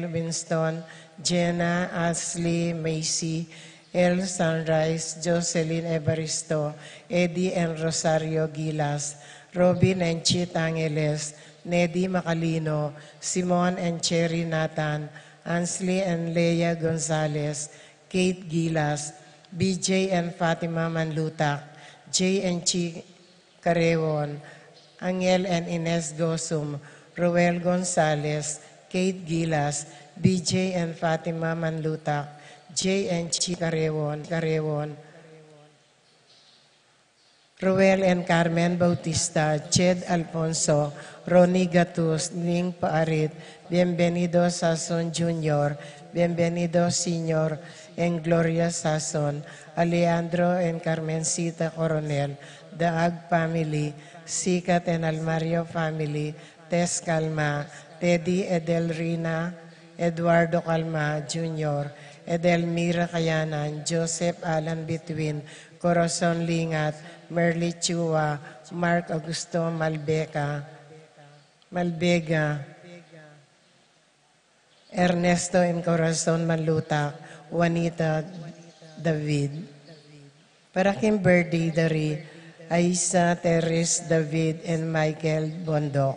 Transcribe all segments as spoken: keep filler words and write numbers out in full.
Winston, Jenna, Ashley, Macy, El Sunrise, Jocelyn Evaristo, Eddie and Rosario Gilas, Robin and Chit Angeles, Nedi Macalino, Simon and Cherry Nathan, Ansley and Leia Gonzalez, Kate Gilas, B J and Fatima Manlutak, J and Chi Carreon, Angel and Ines Gosum, Roel Gonzalez, Kate Gilas, B J and Fatima Manlutak, J and Chi Carreon, Carreon, Roel and Carmen Bautista, Jed Alfonso, Ronnie Gatus, Ning Paarit, Bienvenido Sason Junior, Bienvenido Senior, and Gloria Sason, Alejandro and Carmencita Coronel, Daag family, Sikat and Almario family, Tess Calma, Teddy Edelrina, Eduardo Calma Junior, Edelmira Kayanan, Joseph Alan Bituin, Corazon Lingat, Merly Chua, Mark Augusto Malbeca, Malbega, Ernesto Encorazon Manlutak, Juanita David. Para king birthday da ri Aisa Teres David and Michael Bondoc.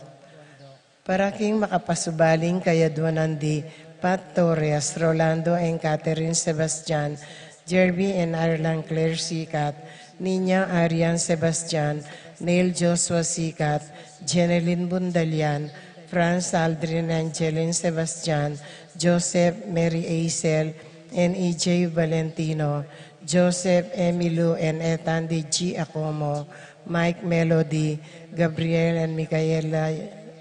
Para king makapasubaling kayadwanan di Pat Torres, Rolando and Catherine Sebastian, Jerby and Arlan Claire Sikat, Nina Arian Sebastian, Neil Joshua Sikat, Jeneline Bundalian, Franz Aldrin Angelin Sebastian, Joseph Mary Aisel, and E J Valentino, Joseph Emilio and Ethan D G Acomo, Mike Melody, Gabriel and Micaela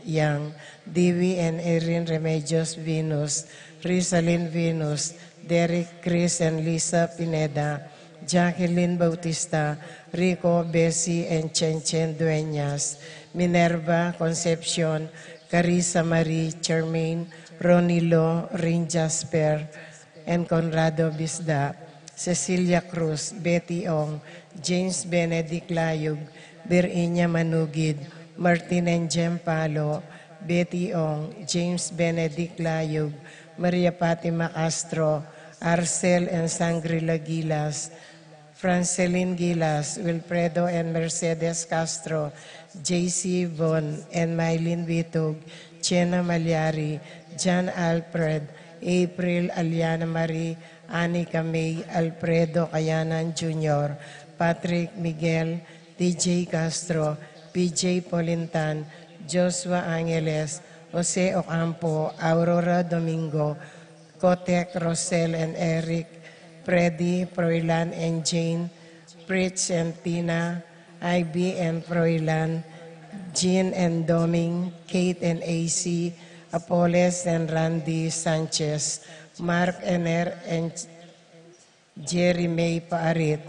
Yang, Dewey and Erin Remedios Venus, Rizalin Venus, Derek Chris and Lisa Pineda, Jacqueline Bautista, Rico, Bessie, and Chen Chen Dueñas, Minerva, Concepcion, Carissa Marie, Charmaine, Ronilo, Rin Jasper, and Conrado Bisda, Cecilia Cruz, Betty Ong, James Benedict Layug, Virginia Manugid, Martin and Jem Palo, Betty Ong, James Benedict Layug, Maria Fatima Castro, Arcel and Sangrila Gilas, Francelin Gilas, Wilfredo and Mercedes Castro, J C Von and Mylene Vitug, Chena Malyari, John Alfred, April, Aliana Marie, Anika May, Alfredo Kayanan Junior, Patrick Miguel, T J Castro, P J Polintan, Joshua Angeles, Jose Ocampo, Aurora Domingo, Kotek, Rosel and Eric, Freddy, Froilan and Jane, Fritz and Tina, Ivy and Froilan, Jean and Doming, Kate and A C, Apoles and Randy Sanchez, Mark and Er and Jerry May Paarit,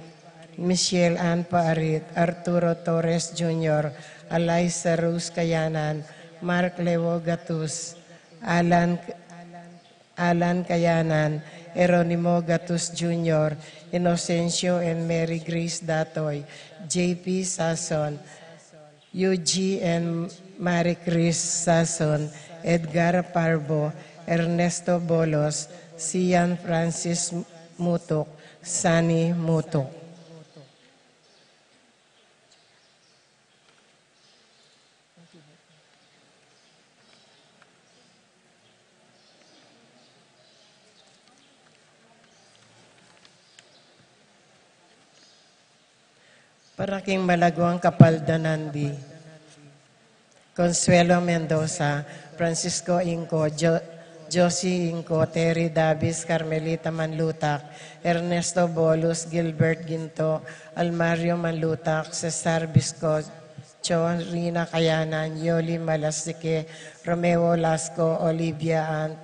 Michelle Ann Paarit, Arturo Torres Junior, Eliza Rose Kayanan, Mark Leo Gatus, Alan Alan Kayanan, Jeronimo Gatus Junior, Inocencio and Mary Grace Datoy, J P Sason, U G and Marie Chris Sason, Edgar Parbo, Ernesto Bolos, Sian Francis Mutuk, Sunny Mutuk. Para king malaguang kapaldanan di Consuelo Mendoza, Francisco Inco, Jo-, Josie Inco, Terry Davis, Carmelita Manlutak, Ernesto Bolus, Gilbert Ginto, Almario Manlutak, Cesar Bisco, Cho, Rina Kayanan, Yoli Malasike, Romeo Lasco, Olivia Ant,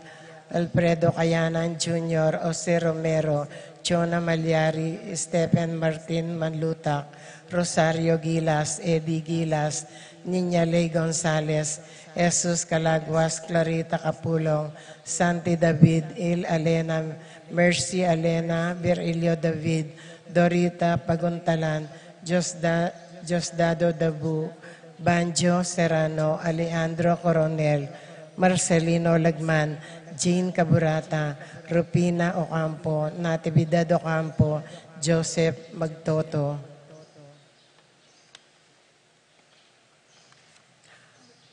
Alfredo Kayanan Junior, Jose Romero, Chona Malyari, Stephen Martin Manlutak, Rosario Gilas, Eddie Gilas, Niña Ley Gonzalez, Jesus Calaguas, Clarita Capulong, Santi David, Il Alena, Mercy Alena, Virgilio David, Dorita Paguntalan, Diosda-, Diosdado Dabu, Banjo Serrano, Alejandro Coronel, Marcelino Lagman, Jean Caburata, Rufina Ocampo, Natividad Ocampo, Joseph Magtoto.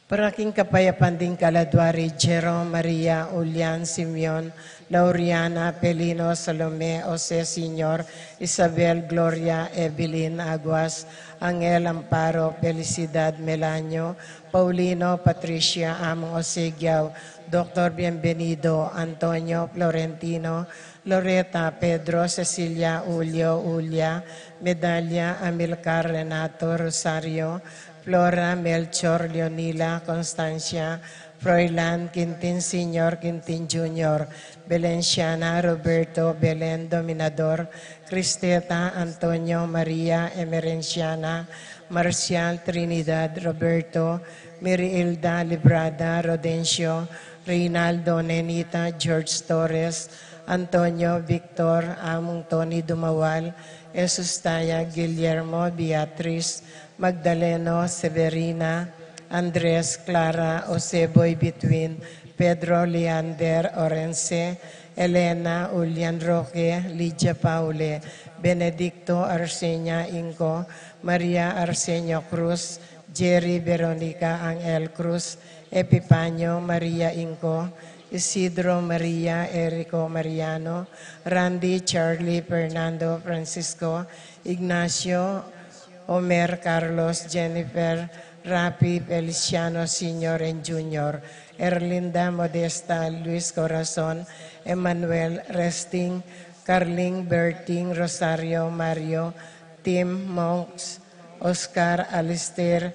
Para king kapayapan ding kaladwa ri Jerome, Maria, Julian, Simeon, Lauriana, Pelino, Salome, Jose Senior, Isabel, Gloria, Evelyn, Aguas, Angel, Amparo, Felicidad, Melanio, Paulino, Patricia, Among Jose Giao, Doktor Bienvenido, Antonio, Florentino, Loreta, Pedro, Cecilia, Julio, Julia, Medalia, Amilcar, Renato, Rosario, Flora, Melchor, Leonila, Constancia, Froilan, Quintin Senior, Quintin Junior, Belenciana, Roberto, Belen, Dominador, Cristeta, Antonio, Maria, Emerenciana, Marcial, Trinidad, Roberto, Miriilda, Librada, Rodencio, Reynaldo, Nenita, George Torres, Antonio, Victor, Among Tony Dumawal, Jesus Taya, Guillermo, Beatriz, Magdaleno, Severina, Andres, Clara, Jose Boy Between, Pedro, Leander, Orense, Elena, Julian Roque, Lydia Paule, Benedicto, Arsenia Inco, Maria Arsenio Cruz, Jerry, Veronica, Angel Cruz, Epipanio, Maria Inco, Isidro, Maria, Erico, Mariano, Randy, Charlie, Fernando, Francisco, Ignacio, Omer, Carlos, Jennifer, Rapi, Feliciano Senior and Junior, Erlinda, Modesta, Luis Corazon, Emmanuel, Resting, Carling, Berting, Rosario, Mario, Tim, Monks, Oscar, Alistair,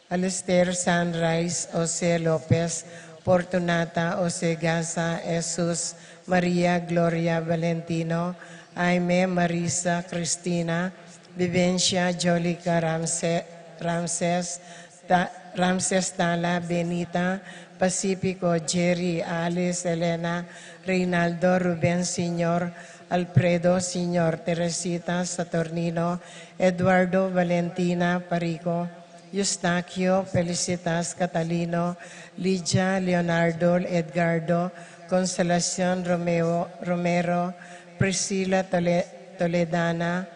Alistair, Sunrise, Jose Lopez, Fortunata, Jose Gasa, Jesus, Maria, Gloria, Valentino, Jaime, Marisa, Cristina, Vivencia, Jolica, Ramse-, Ramses, Ta-, Ramses Tala, Benita, Pacifico, Jerry, Alice, Elena, Reynaldo, Ruben Senior, Alfredo Senior, Teresita, Saturnino, Eduardo, Valentina, Parico, Eustaquio, Felicitas, Catalino, Lydia, Leonardo, Edgardo, Consolacion, Romeo, Romero, Priscila, Tole-, Toledana,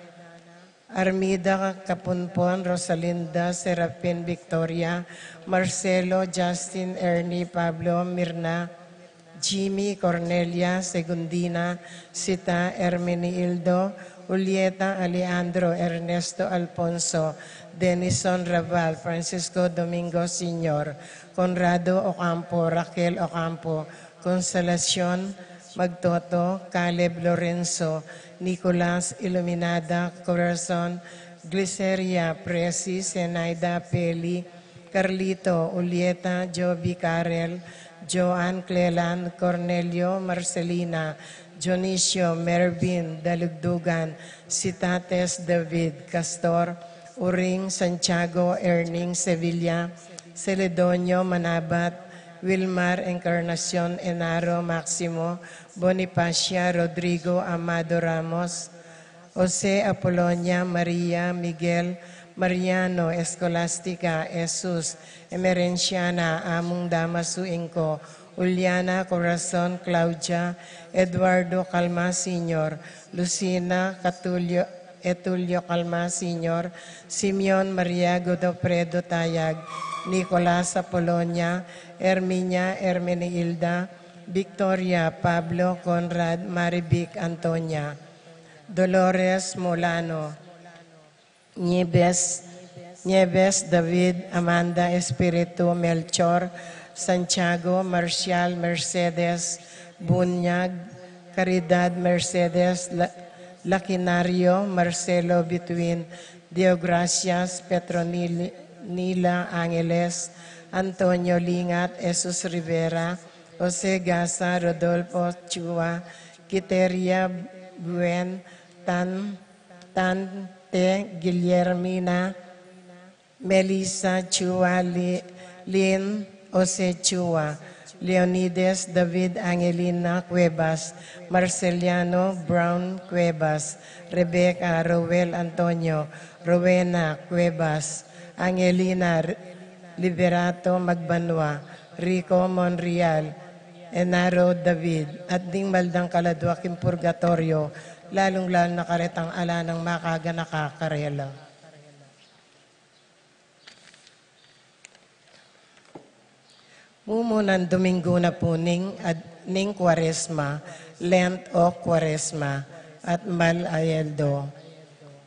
Armida, Kapunpon, Rosalinda, Serafin, Victoria, Marcelo, Justin, Ernie, Pablo, Mirna, Jimmy, Cornelia, Segundina, Sita, Hermenildo, Julieta, Alejandro, Ernesto, Alfonso, Denison, Raval, Francisco, Domingo Senior, Conrado Ocampo, Raquel Ocampo, Consolacion, Magtoto, Caleb, Lorenzo, Nicolas, Iluminada, Corazon, Gliceria, Presi, Zenaida, Peli, Carlito, Julieta, Joby, Karel, Joan, Clelan, Cornelio, Marcelina, Dionisio, Mervin, Dalugdugan, Sitates, David, Castor, Uring, Santiago, Erning, Sevilla, Celedonio, Manabat, Wilmar, Encarnacion, Enaro, Maximo, Bonifacia, Rodrigo, Amado, Ramos, Jose, Apolonia, Maria, Miguel, Mariano, Escolastica, Jesus, Emerenciana, Among Damasu Inco, Juliana, Corazon, Claudia, Eduardo, Calma Senior, Lucina, Catulio, Etulio, Calma Senior, Simeon, Maria, Godofredo, Tayag, Nicolas, Apolonia, Herminia, Hermenilda, Victoria, Pablo, Conrad, Marivic, Antonia, Dolores, Molano, Nieves, Nieves, David, Amanda, Espiritu, Melchor, Santiago, Marcial, Mercedes, Bunyag, Caridad, Mercedes, La-, Laquinario, Marcelo, Between, Deogracias, Petronil-, Nila, Angeles, Antonio, Lingat, Jesus, Rivera, Jose, Gasa, Rodolfo, Chua, Quiteria, Buen, Tan, Tante, Guillermina, Melissa, Chua, Li-, Lin, Jose, Chua, Leonides, David, Angelina, Cuevas, Marceliano, Brown, Cuevas, Rebecca, Roel, Antonio, Rowena, Cuevas, Angelina, R-, Liberato, Magbanua, Rico, Monreal, Genaro David, at ding maldang kaladua king purgatoryo, lalung-lalu na karetang ala nang makaganaka karela. Mumunang Domingo na pu ning, ad-, ning Kuaresma, Lent o Kuaresma, at mal a aldo.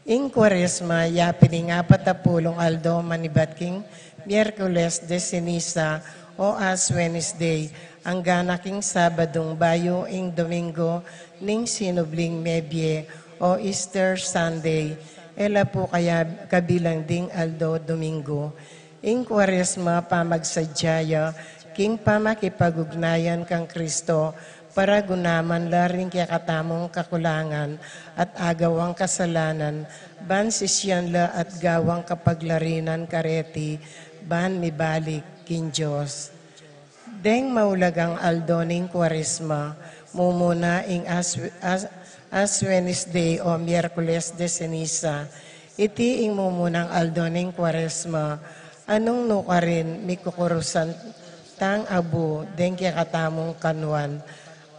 Ing Kuaresma, yapin ing apat a pulung aldo manibat king Miyerkules de Ceniza o Ash Wednesday, angga na king Sabadung bayu ing Domingo ning Sinubling Mebie o Easter Sunday, e la pu kaya kabilang ding aldo Domingo. Ing Kuaresma pamagsadya ya king pamakipag-ugnayan kang Kristo, para gunaman la ring kekatamung kakulangan at agawang kasalanan, ban sisian la at gawang kapaglarinan kareti, ban mibalik king Dios. Deng maulagang aldo ning Kuaresma, mumuna ing Ash, Ash, Ash Wednesday o Miyerkules de Ceniza. Iti ing mumunang aldo ning Kuaresma, anung nukarin mikukurusan tang abu deng kekatamung kanuan.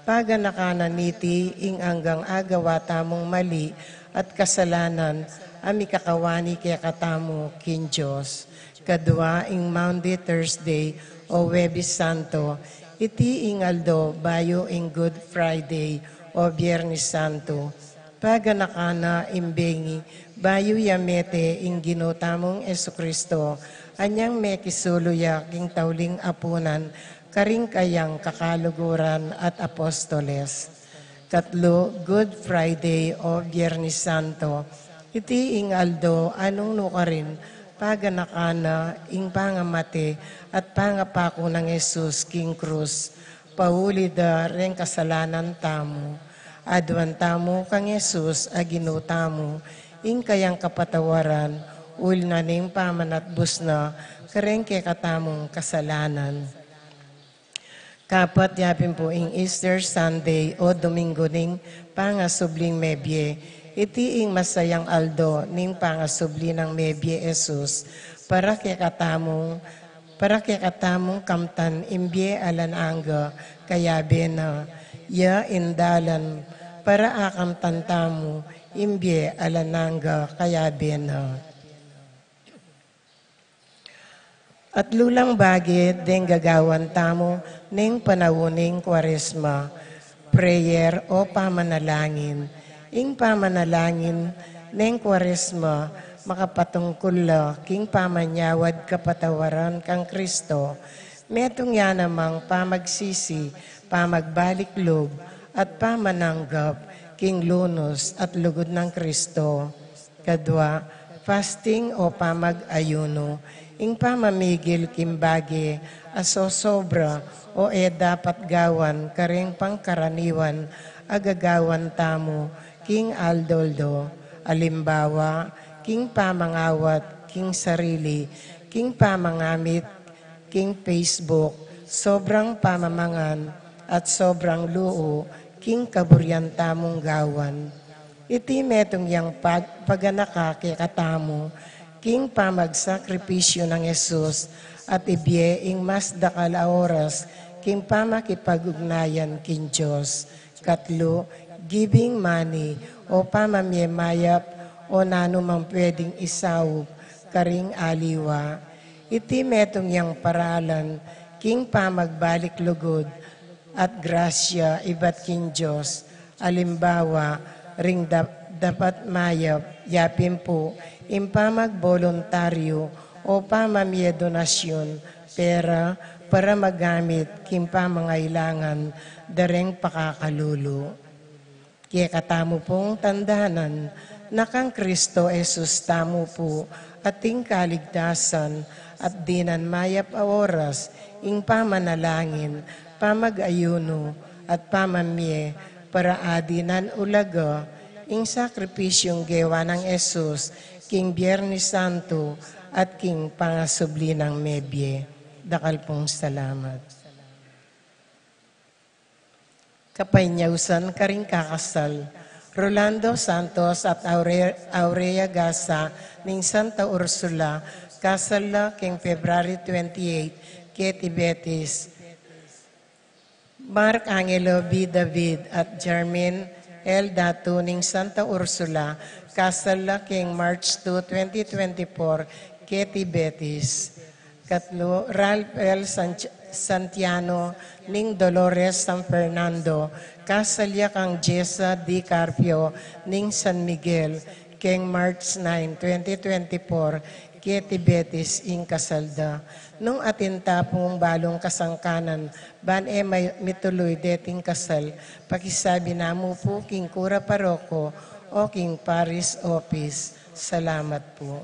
Paganakan na niti ing anggang agawa tamung mali at kasalanan a mikakawani kekatamu king Dios. Kadua ing Maundy Thursday o Huwebes Santo, iti ing aldo bayu ing Good Friday o Biernes Santo. Paganakan na ing bengi bayu ya mete ing Ginu tamung Jesukristo, anyang mekisulu ya king tauling apunan karing kayang kakaluguran at apostoles. Katlu, Good Friday o Biernes Santo. Iti ing aldo anung nukarin paganakan na ing pangamate at pangapaku nang Jesus king krus, pauli da reng kasalanan tamu. Aduan tamu kang Jesus a Ginu tamu ing kayang kapatawaran, uli na ning pamanatbus na kareng kekatamung kasalanan. Kapat, yapin pu ing Easter Sunday o Domingo ning Pangasubling Mebie. Iti ing masayang aldo ning pangasubli nang mebie Jesus para kekatamung, para kekatamung kamtan ing bie alang angga kayabe na. Ya ing dalan para akamtan tamu ing bie alang angga kayabe na. At lulang bage deng gagawan tamu ning panaun ning Kuaresma, prayer o pamanalangin. Ing pamanalangin neng Kuaresma makapatungkul la king pamanyawad kapatawaran kang Kristo. Metung ya namang pamagsisi, pamagbalik lub, at pamananggap king lunus at lugud nang Kristo. Kadua, fasting o pamag-ayuno, ing pamamigil king bage a sosobra o e dapat gawan kareng pangkaraniwan a gagawan tamu king aldo-aldo, alimbawa, king pamangawat king sarili, king pamangamit king Facebook, sobrang pamamangan, at sobrang luu king kaburian tamung gawan. Iti metung yang pag-, paganaka kekatamu king pamagsakripisyu nang Jesus at ibie ing mas dakal a oras king pamakipag-ugnayan king Dios. Katlu, giving money o pamamie mayap o nanu mang pwedeng isaup karing aliwa. Iti metung yang paralan king pamagbalik lugud at grasya ibat king Dios, alimbawa ring dap-, dapat mayap, yapin pu ing pamagboluntaryu o pamamie donasyun, pera, para magamit king pamangailangan da reng pakakalulu. Kekatamu pung tandanan na kang Kristo Jesus tamu pu ating kaligtasan, at dinan mayap a oras ing pamanalangin, pamag-ayuno, at pamamie para adinan ulaga ing sakripisyung gewa nang Jesus king Biernes Santo at king pangasubli nang mebie. Dakal pung salamat. Kapainyausan karing kakasal. Rolando Santos at Aure-, Aurea Gasa ning Santa Ursula, kasal la king February twenty-eight, keti Betis. Mark Angelo B. David at Jermaine L. Datu ning Santa Ursula, kasal la keng March two, twenty twenty-four, keti Betis. Katlu, Ralph L. San-, Santiano ning Dolores, San Fernando, kasal ya kang Jessa D. Carpio ning San Miguel, keng March nine, twenty twenty-four, keti Betis ing kasal da. Nung atin ta pung balung kasangkanan, ban e may-, mituluy deting kasal, pakisabi na mu pu king kura paroko o king parish office. Salamat pu.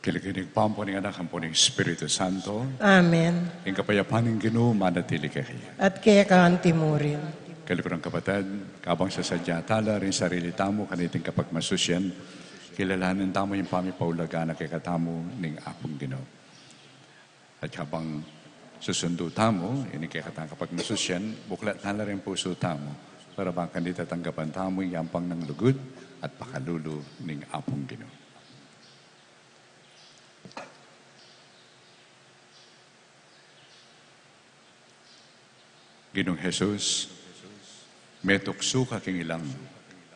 King lagyu ning Ibpa, ampon ning Anak, ampon ning Espiritu Santo. Amen. Ing kapayapan ning Ginu manatili kekayu. At keka antimurin. Kaluguran kapatad, kabang sasadya tala ring sarili tamu kaniting kapagmasusian, kilalanan tamu ing pamipaulaga na kekatamu ning Apung Ginu. At kabang susundu tamu ining kekatang kapagmasusian, buklat tala ring pusu tamu, para bang kanita tanggapan tamu ing yampang nang lugud at pakalulu ning Apung Ginu. Ginung Jesus, metuksu ka king ilang,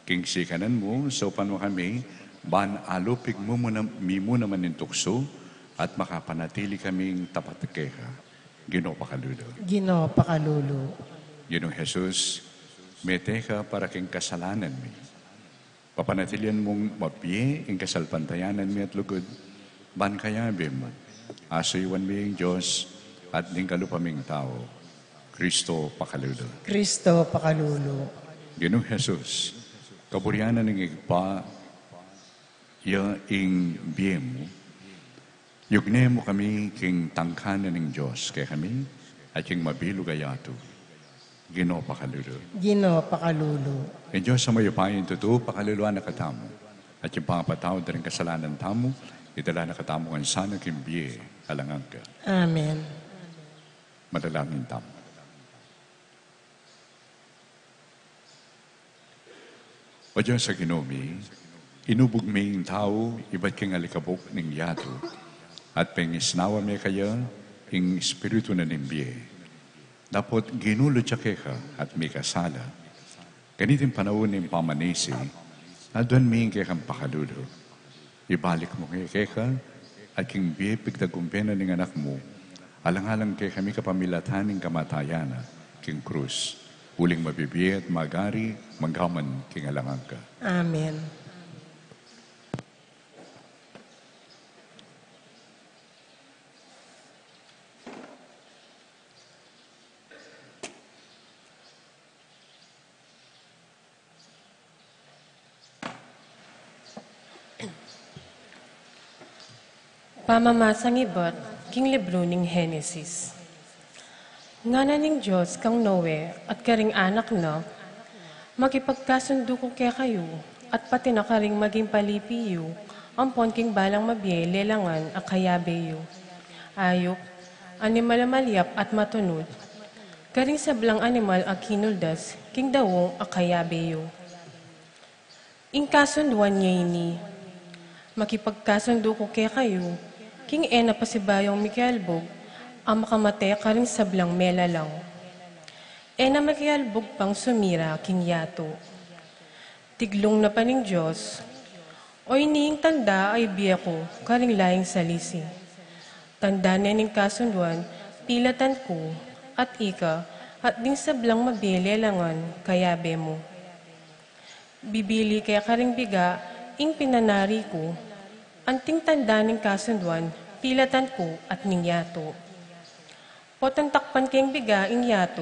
king sikanan mu, saupan mu kami, ban alupig mu muna, mi mu naman ing tuksu, at makapanatili kaming tapat keka. Ginu, pakalulu. Ginu, pakalulu. Ginung Jesus, mete ka para king kasalanan mi. Papanatilian mung mabie ing kasalpantayanan mi at lugud, ban kayabe mu, asuyuan mi ing Dios at ding kalupa ming tau. Kristo, pakalulu. Kristo, pakalulu. Ginung Jesus, kaburian na ning Ibpa, ya ing bie mu, yugne mu kami king tangka na ning Dios kekami, at king mabilug a yatu. Ginu, pakalulu. Ginu, pakalulu. Ing Dios a mayupaya, ing tutu, pakaluluan na katamu, at ing pangapatawad da ring kasalanan tamu, idala na katamu ngan sana king bie alang angga. Amen. Manalangin tamu. O Dios a Ginu mi, inubug me ing tau ibat king alikabuk ning yatu, at pengisnawa me kaya ing espiritu na ning bie. Dapot ginulud ya keka at mikasala, kaniting panaun ning pamanisi, aduan mi ing kekang pakalulu. Ibalik mu ke keka, at king bie pigtagumpe na ning Anak mu, alang-alang kekami kapamilatan ning kamatayan na king krus, uling mabibie at magari manggaman king alang angga. Amen. Pamamasang ibat king libru ning Henesis. Ngana ning Dios kang Noe at karing anak na, makipagkasundu ku kekayu, at pati na karing maging palipi yu, ampon king balang mabie lelangan a kayabe yu. Ayup, animal a malyap at matunud, karing sablang animal a kinuldas king daung a kayabe yu. Ing kasunduan ya ini, makipagkasundu ku kekayu, king e na pasibayung mikialbug a makamate karing sablang melalang. E na makialbug pang sumira king yatu. Tiglung na pa ning Dios, o ini ing tanda a ibie ku karing laying salisi. Tanda ne ning kasunduan, pilatan ku, at ika, at ding sablang mabie lelangan kayabe mu. Bibili ke karing biga ing pinanari ku, anting tanda ning kasunduan, pilatan ku at ning yatu. Potang takpan keng biga ing yatu,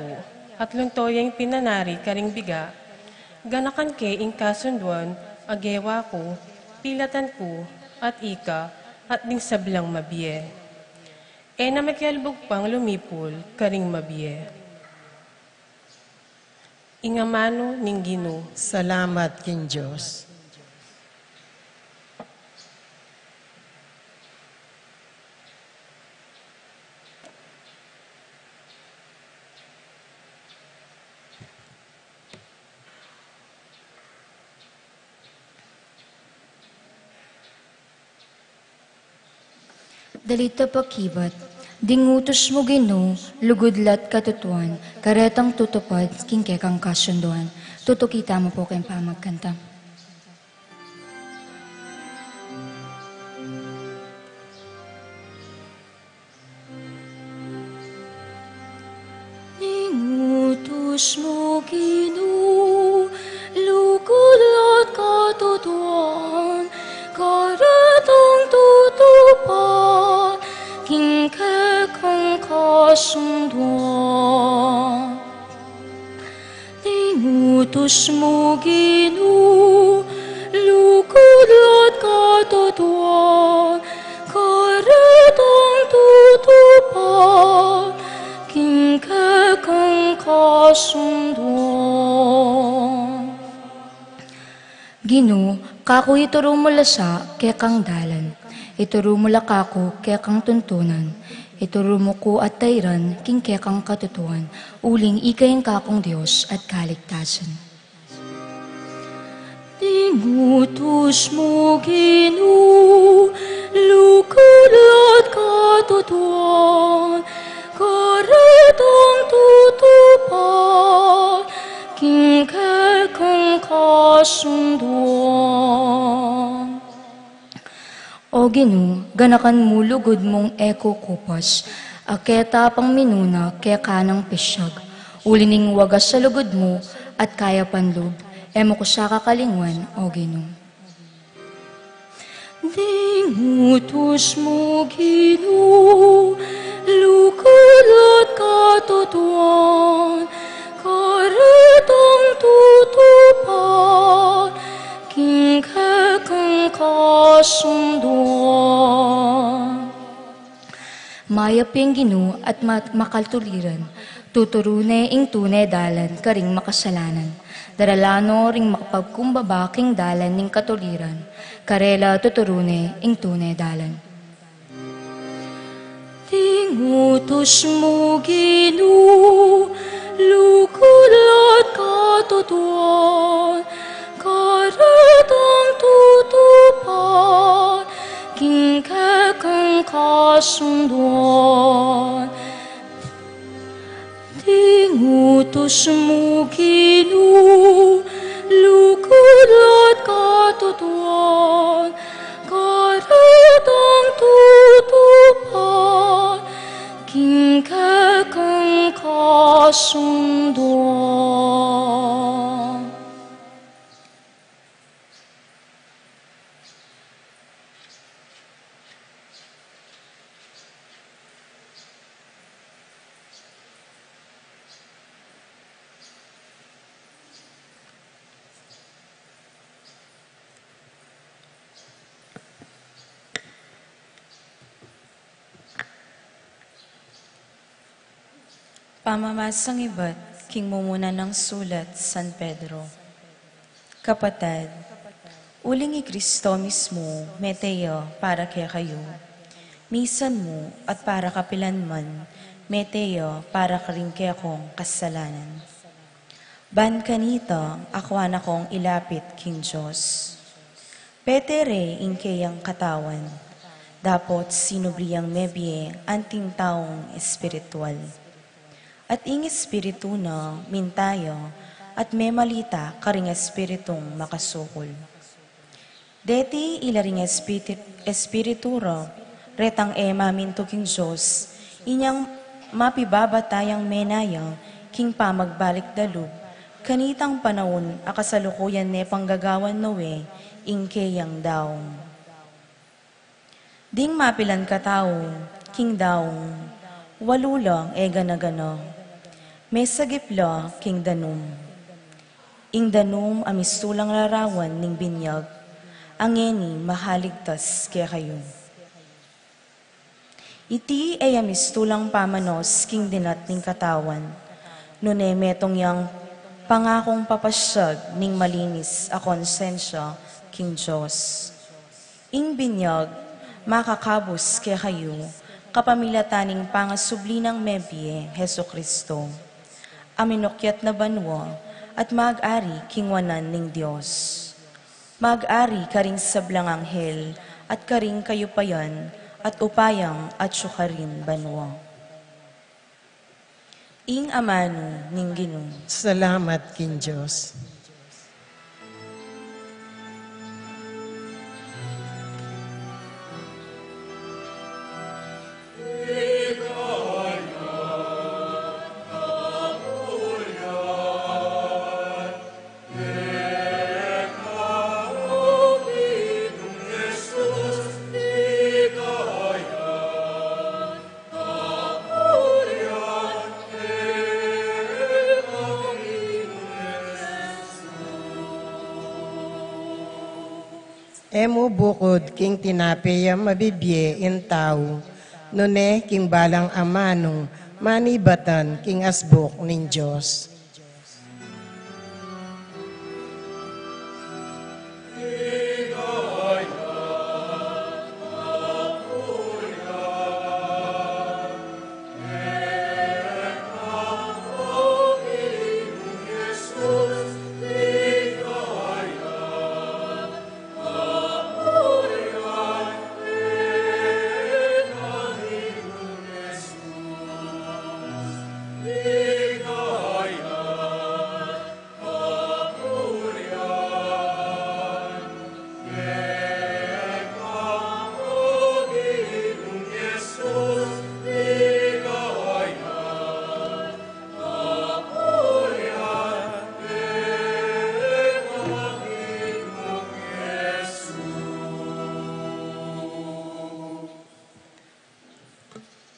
at lunto ya ing pinanari karing biga, ganakan ke ing kasunduan a gewa ku, pilatan ku, at ika, at ding sablang mabie. E na makialbug pang lumipul karing mabie. Ing amanu ning Ginu. Salamat king Dios. Dalit a pakibat, ding utus mu Ginu, lugud la't katutuan, karetang tutupad king kekang kasunduan. Tutuki tamu pu king pamagkanta. Ning utus mu Ginu, lugud la't katutuan, karetang tutupad king kekang kasunduan. Ning utus mu Ginu, lugud la't katutuan, Ginu, kaku ituru mu la sa kekang dalan, ituru mu la kaku kekang tuntunan, ituru mu ku at tairan king kekang katutuan, uling ika ing kakung Dios at kaligtasan. Ding utus mu, Ginu, lugud at katutuan, karetang tutupad king kekang kasunduan. O Ginu, ganakan mu lugud mung e kukupas, a ketapang minuna keka nang pisyag. Uli ning wagas a lugud mu at kayapan lub, e mu ku sa kakalingwan, O Ginu. Ding utus mu, Ginu, lugud at katutuan, karetang tutupad king kekang kasunduan. Mayap ya ing Ginu at ma-, makatuliran, tuturu ne ing tune dalan karing makasalanan. Daralan no ring makapagkumbaba king dalan ning katuliran, karela tuturu ne ing tune dalan. Ding utus mu, Ginu, lugud at katutuan, karetang tutupad king kekang kasunduan. Ding utus mu, Ginu, lugud at katutuan, karetang tutupad king kekang kasunduan. Pamamasang ibat king mumuna nang sulat San Pedro. Kapatad, uling i Kristo mismu mete ya para kekayu, misan mu at para kapilan man mete ya para karing kekong kasalanan. Ban kanita, akwan akong ilapit king Dios. Pete re ing keyang katawan, dapot sinubli yang mebie anting taung espiritual. At ing Espiritu na minta ya at memalita karing espiritung makasukul. Deti ila ring espiti-, espiritu ra, retang e mamintu king Dios, inyang mapibabata yang menaya king pamagbalik da lub, kanitang panaun a kasalukuyan ne pang gagawan no e ing keyang daung. Ding mapilan katau king daung, walu lang e gana-gana, mesagip la king danum. Ing danum a mistulang larawan ning binyag, a ngeni makaligtas kekayu. Iti e ya mistulang pamanos king dinat ning katawan, nune metung yang pangakung papasyag ning malinis a konsensya king Dios. Ing binyag makakabus kekayu kapamilatan ning pangasubli nang mebie Jesucristo, a minukyat na banua at mag-ari king wanan ning Dios. Mag-ari karing sablang anghel at karing kayupayan at upayang atyu karin banua. Ing amanu ning Ginu. Salamat king Dios. E mu bukud king tinape a mabibie ing tau, nune king balang amanu manibatan king asbuk ning Dios.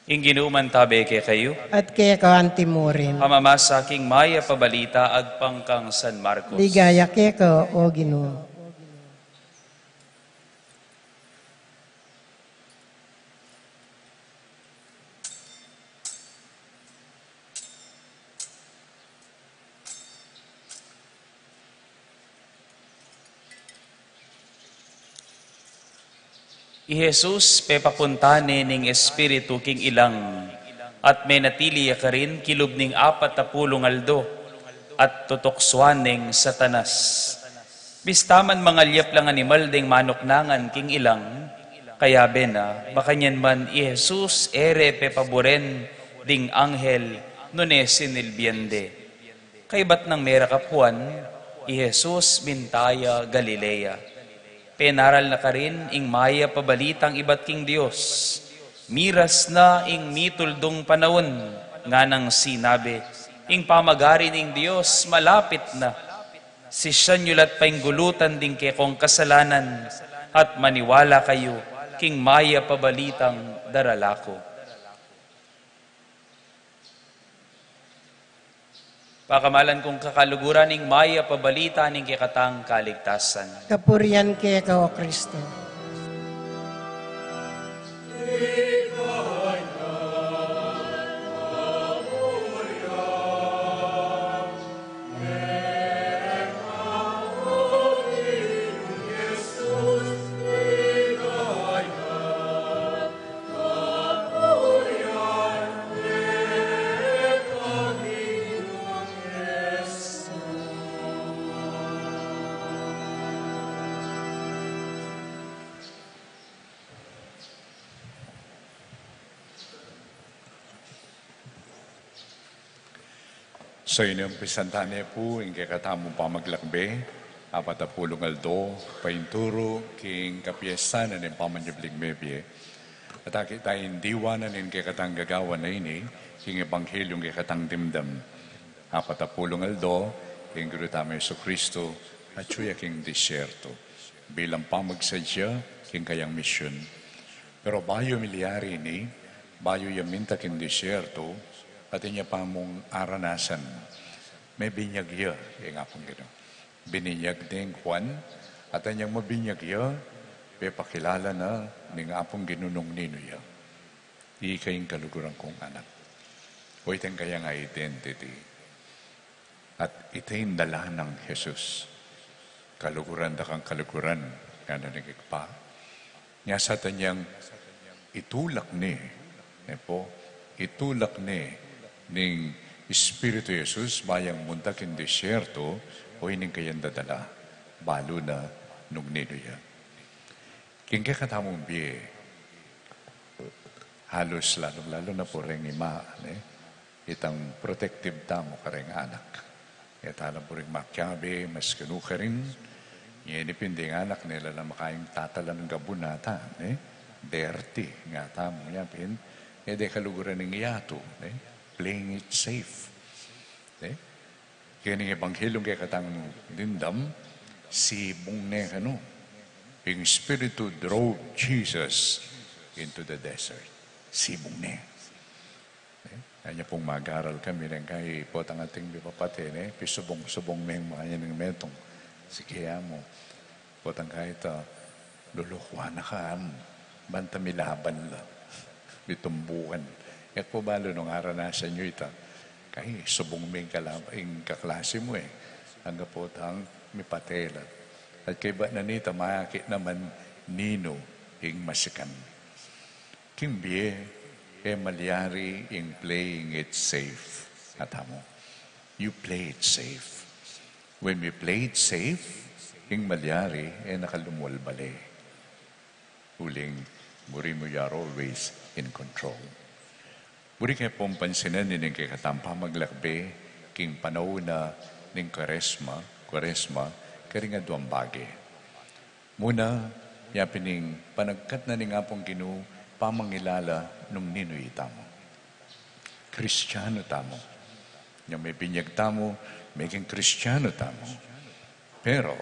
Ing Ginu mantabe kekayu. At keka antimurin. Pamamasa king Mayap a Balita agpang kang San Marcos. Ligaya keka, O Ginu. I Jesus pepapunta ne ning espiritu king ilang, at menatili ya karin kilub ning apat a pulung aldo, at tutuksuan neng Satanas. Bista man mangalyap lang animal deng manuknangan king ilang, kayabe na, makanyan man i Jesus e re pepaburen ding anghel nune sinilbian de. Kaybat nang merakap Juan, i Jesus minta ya Galilea. Penaral na karin ing Mayap a Balitang ibat king Dios. Miras na ing mituldung panaun, nganang sinabi, ing pamagari ning Dios malapit na. Sisian yu la't painggulutan ding kekong kasalanan, at maniwala kayu king Mayap a Balitang darala ku. Pakamalan kung kakaluguran ing Mayap a Balita ning kekatang kaligtasan. Kapurian keka, O Kristo. So, ini umpisan tane pu ing kekatamung pamaglakbe, apat a pulung aldo, painturu king kapiesan ning pamanyubling mebie. At akit taya ing diwa na ning kekatang gagawan a ini, king Ebanghelyung kekatang dimdam. Apat a pulung aldo, ing Ginu tamung Jesucristo, atyu ya king disyerto, bilang pamagsadya king kayang misyun. Pero bayu milyari ini, bayu ya minta king disyerto, atin ya pa mung aranasan. Mebinyag ya ing Apung Ginu. Bininyag ne i Juan, at anyang mabinyag ya, pepakilala na ning Apung Ginu nung ninu ya. Ika ing kaluguran kung anak. O, ita ing kayang identity. At ita ing dala nang Jesus. Kaluguran da kang kaluguran, ngana ning Ibpa. Nya sa tanyang itulak ne, ne pu, itulak ne ning Espiritu Jesus, ba yang munta king disyerto, o ining kayang dadala, balu na nung ninu ya. King kekatamung bie, halus lalung-lalu na pu reng ima, ne? Itang protective tamu kareng anak. Ita la pu ring makiabe, maski nu karin, ngeni pin ding anak ne, ala la makaing tatalan gabun ata, ne? Dirty, nga tamu, nya pin, e de kaluguran ning yatu, ne? Playing it safe. Ne? Keni ing Ebanghelyung kekatang dimdam, sibung ne kanu. Ing Espiritu drove Jesus into the desert. Sibung ne. Eh, anya pung magaral kami, neng kai potang ating mipapate, ne? Pisubung-subung meng makanyan ing metung. Sige, amu. Potang kai ta, lulukuan na ka, am. Banta milaban la. Mitumbukan. E ku balu nung aranasan yu ita. Kai, subung me ing kalab-, ing kaklase mu, e. Angga potang mipate la. At kaybat na nita, maakit naman ninu ing masikan. King bie, e malyari ing playing it safe. Atamu, you play it safe. When we play it safe, ing malyari, e na ka lumwal bale. Uling, buri mu, you are always in control. Buri ke pung pansinan ining kekatang pamaglakbe, king panaun na ning Kwaresma, Kwaresma, karing aduang bage. Muna, yapin ing panagkat na ning Apung Ginu, pamangilala nung ninu itamu. Kristiyanu tamu. Nyang mebinyag tamu, meging Kristiyanu tamu. Pero,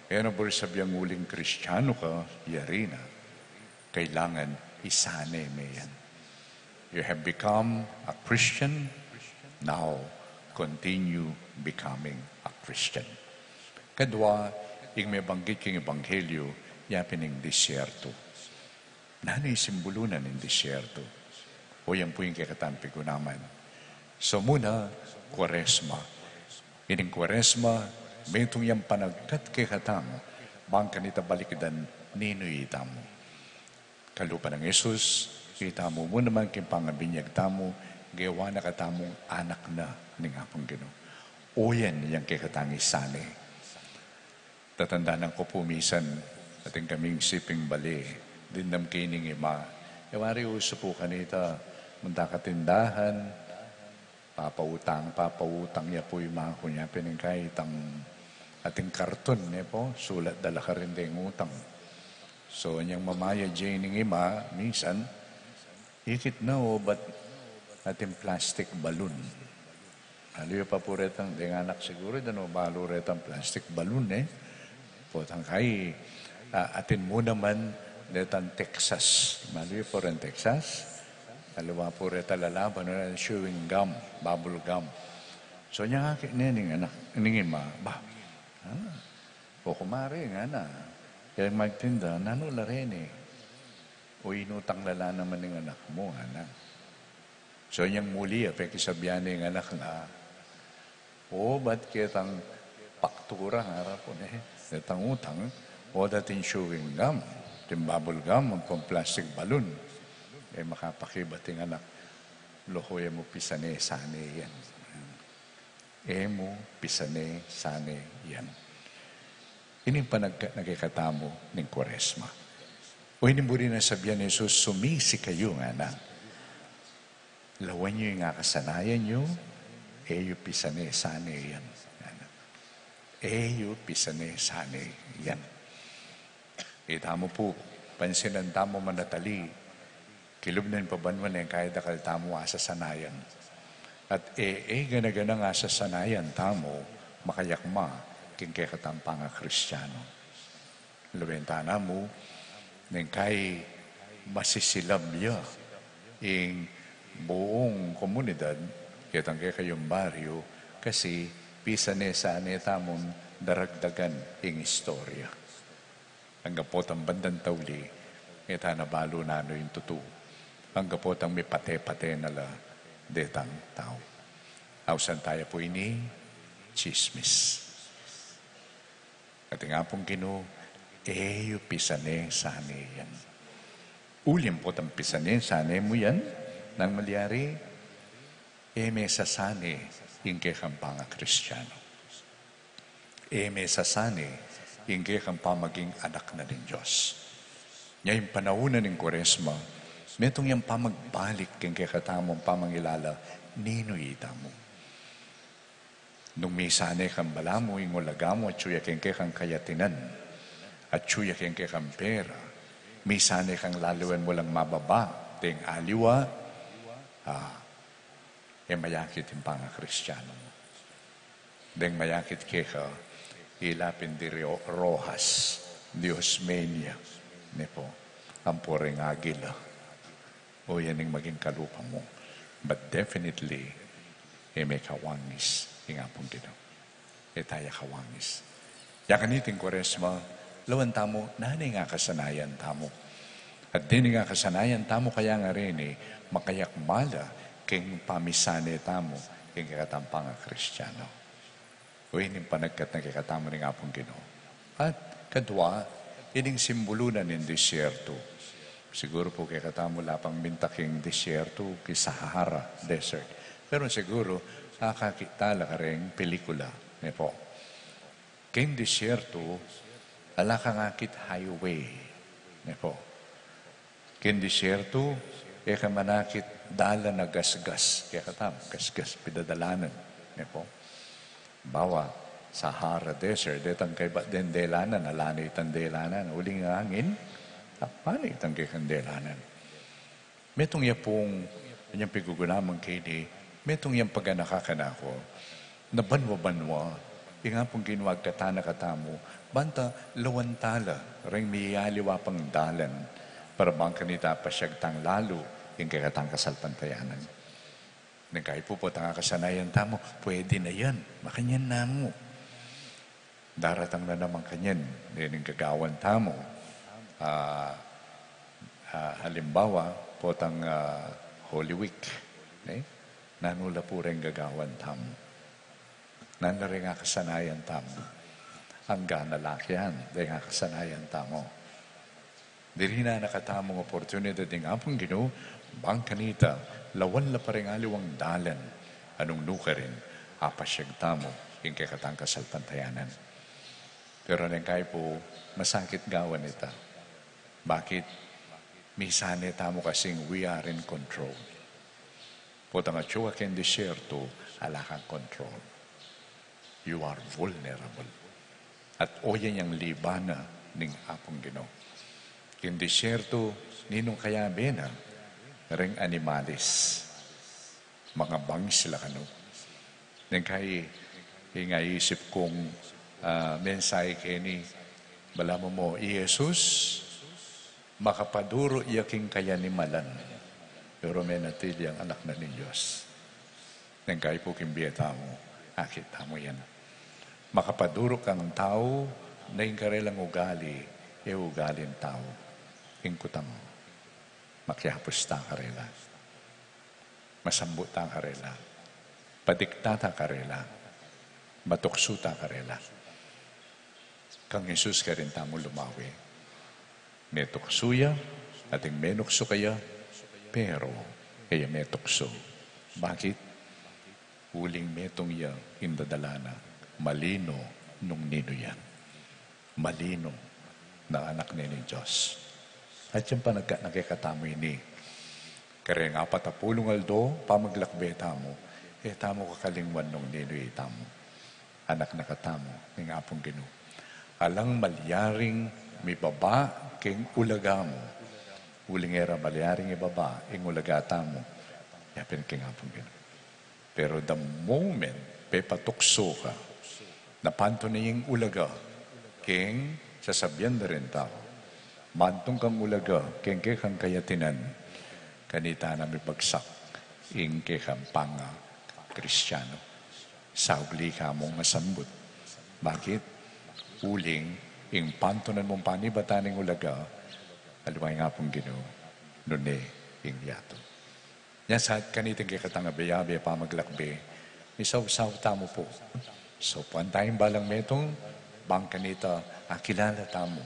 e na buri sabiang uling Kristiyanu ka, yari na. Kailangan isane me yan. You have become a Christian, now continue becoming a Christian. Kadwa, ing mebanggit king Ebanghelyo, yapin ing disyerto. Nanu ing simbulu na ning disyerto? O yan pu ing kekatang pigunaman. So muna, Kuaresma. Ining Kuaresma, metung yang panagkat kekatamu, bang kanita balikdan ninu itamu. Kalupa nang Jesus, itamu mu naman king pangabinyag tamu, gewa na katamung anak na ning Apung Ginu. O yan yang kekatang isane. Tatandanan ku pu misan, atin kaming siping bale, dimdam ke ning ima. E wari usu pu kanita, munta ka tindahan, papautang, papautang ya pu ima ku, nya pin ing kaitang ating karton, ne pu, sulat da la karin deng utang. So, inyang mamayad ya ning ima, misan, ikit na, o, bat ating plastic balloon. Aliwa pa pu retang, deng anak siguru, danu balu retang plastic balloon, e. Potang kai, a, atin mu naman, detang Texas. Malu yu pu reng Texas? Aliwa pu reta lalaban, o, chewing gum, bubble gum. So, inyang akit ne ning anak, ning ima, ba, a, o kumare, ngana, keng magtinda, nanu la reni? O, inutang la la naman ning anak mu, ngana. So, inyang muli, a, pekisabyan ne ning anak na, o, bat ketang paktura, ngara pu ne, ketang utang, o, dating chewing gum, ating bubble gum, ampong plastic balloon. E makapakibat ing anak, lo ho, e mu pisane-sane yan. E mu pisane-sane yan. Ining panagkat na kekatamu ning Kuaresma. O, ining buri nang sabian nang Jesus, sumisi kayu, ngana. Lawan yu ing akasanayan yu, e yu pisane-sane yan. E yu pisane-sane yan. Itamu pu, pansinan tamu manatali, kilub ning pabanua neng kadakal tamung asasanayan. At e, e gana-ganang asasanayan tamu, makayakma, king kekatang pangakristiano. Lawen ta namu, neng kai masisilab ya ing buung komunidad, ketang kekayung baryu, kasi pisane-sane tamun daragdagan ing istorya. Anggang potang bandang tauli, e ta na balu nanu ing tutu. Anggang potang mipate-pate na la detang tau. Ausan taya pu ini, tsismis. At ing Apung Ginu, e yu pisane-sane yan. Uling potang pisane-sane mu yan, nang malyari, e me sasane ing kekang pangakristiano. E me sasane ing kekang pamaging anak na ning Dios. Nya ing panaun na ning Kuaresma, metung yang pamagbalik king kekatamung pamangilala, ninu itamu. Nung misane kang balamu, ing ulaga mu, atyu ya king kekang kayatinan, atyu ya king kekang pera, misane kang lalawen mu lang mababa, deng aliwa, a, e mayakit ing pangakristiano mu. Deng mayakit keka, ila pin di Rio-, Roxas, Diosmeña, ne pu, ampo reng Aguila. O yan ing maging kalupa mu. But definitely, e me kawangis ing Apung Ginu. E taya kawangis. Ya kaniting Kuaresma, lawan tamu, nanu ing akasanayan tamu. At deni ing akasanayan tamu kaya ngeni, makayakma la king pamisane tamu, king kekatang pangakristiano. O ining panagkat na kekatamu ning Apung Ginu. At kadwa, ining simbulu na ning disyerto. Siguru pu kekatamu lapang minta king disyerto, king Sahara Desert. Pero siguru, akakit tala kareng pelikula, ne pu. King disyerto, ala kang akit highway, ne pu. King disyerto, e ka manakit dalan a gasgas, kekatamu, gasgas pidadalanan, ne pu. Bawa, Sahara Desert, detang kaybat deng delanan, ala ne itang delanan, uling angin, apa ne itang kekang delanan. Metung ya pung, anyang pigugunamang keni, metung yang paganaka kanaku, na banua-banua, ing Apung Ginu agkatan na katamu, banta lawan tala, reng miyaliwa pang dalan, para bang kanita pasiag tang lalu, ing kekatang kasalpantayanan. Neng kayu pu, potang akasanayan tamu, pwede na yan. Makanyan na mu. Daratang na naman kanyan, ning gagawan tamu. Ah, ah, halimbawa, potang, ah, Holy Week, ne? Nanu la pu reng gagawan tamu? Nanu reng akasanayan tamu? Anggang na la keni, deng akasanayan tamu. Diri na anakan tamu ing oportunidad ning Apung Ginu, bang kanita, lawan la pa reng aliwang dalan, a nung nukarin, apasyag tamu, ing kekatang kasalpantayanan. Pero neng kayu pu, masakit gawan ita. Bakit? Misan e tamu kasing we are in control. Potang atyu ka king disyerto, ala kang control. You are vulnerable. At oyan yang libanan ning Apung Ginu. King disyerto, ninung kayabe na? Reng animalis. Mangabang sila kanu. Neng kayi, ing aisip kung, ah, mensahe keni, balamu mu, i Jesus, makapaduru ya king kayanimalan, pero menatili yang Anak na ning Dios. Neng kayi pu king bie tamu, akit tamu yan. Makapaduru kang tau, na ing karelang ugali, e ugalin tau. Ing kuta mu, makiapus ta karela. Masambut ta karela. Padikta ta karela. Matuksu ta karela. Kang Jesus karin tamu lumawe. Metuksu ya, ating menuksu kaya, pero e ya metuksu. Bakit? Uling metung ya ing dadala na, malino nung ninu yan. Malino na anak ne ning Dios. At yang panagkat na kekatamu ini, kareng apat a pulung aldo, pamaglakbe tamu, e tamu kakalingwan nung ninu itamu. Anak na katamu ning Apung Ginu. Alang malyaring mibaba king ulaga mu, uling e ra malyaring ibaba ing ulaga tamu yapin king Apung Ginu. Pero the moment pepatuksu ka, na pantun na ing ulaga king sasabian da ring tau, mantung kang ulaga king kekang kayatinan, kanita na mibagsak ing kekang panga-Kristiano. Saugli ka mung masambut. Bakit? Uling ing pantunan mung panibatan ning ulaga, aliwa ing Apung Ginu, nune ing yatu. Nya sa kaniting kekatang abe-abe pamaglakbe, misausaw tamu pu. Saupan tayang balang metung, bang kanita akilala tamu,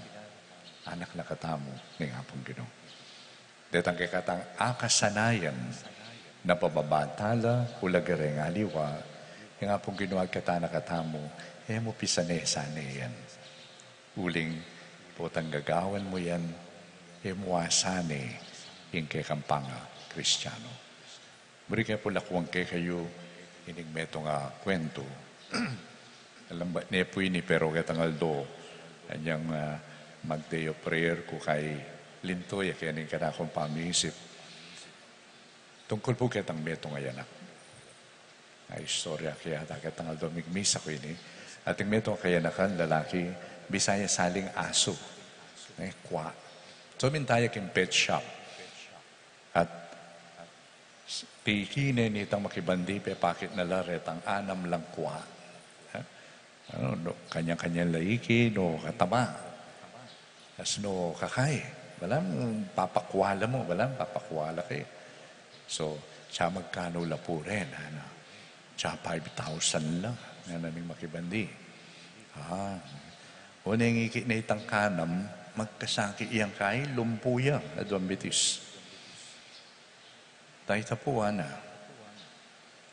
anak na katamu ning Apung Ginu. Detang kekatang akasanayan, na pababa ta la, ulaga reng aliwa, ing Apung Ginu agkat na katamu, e mu pisane-sane yan. Uling, potang gagawan mu yan, e mu asane ing kekang panga-Kristiano. Buri ke pu lakuan kekayu ining metung a kuentu. Alam ba ne pu ini, pero ketang aldo, anyang, ah, mag-day of prayer ku kay linto ya keni ing kanakung pamisip. Tungkul pu ketang metung a anak. Ay, istorya ke yata ketang aldo, migmisa ku ini. Ating metung a kayanakan, lalaki, Bisaya saling asu. Eh, kwa. So, minta ya king pet shop. At piki ne nitang makibandi, pepakit na la retang anam lang kwa. Ha? Ano, no, kanya-kanya la iki, no kataba. As no kakae. Balam, papakwa la mu, balam, papakwa la ke. So, sa magkanu la pu ren, ano. Sa five thousand la, ngana ning makibandi. Ah. O neng iki ne itang kanam, magkasakit yang kai, lumpu ya, aduang bitis. Tayta pu, ngana.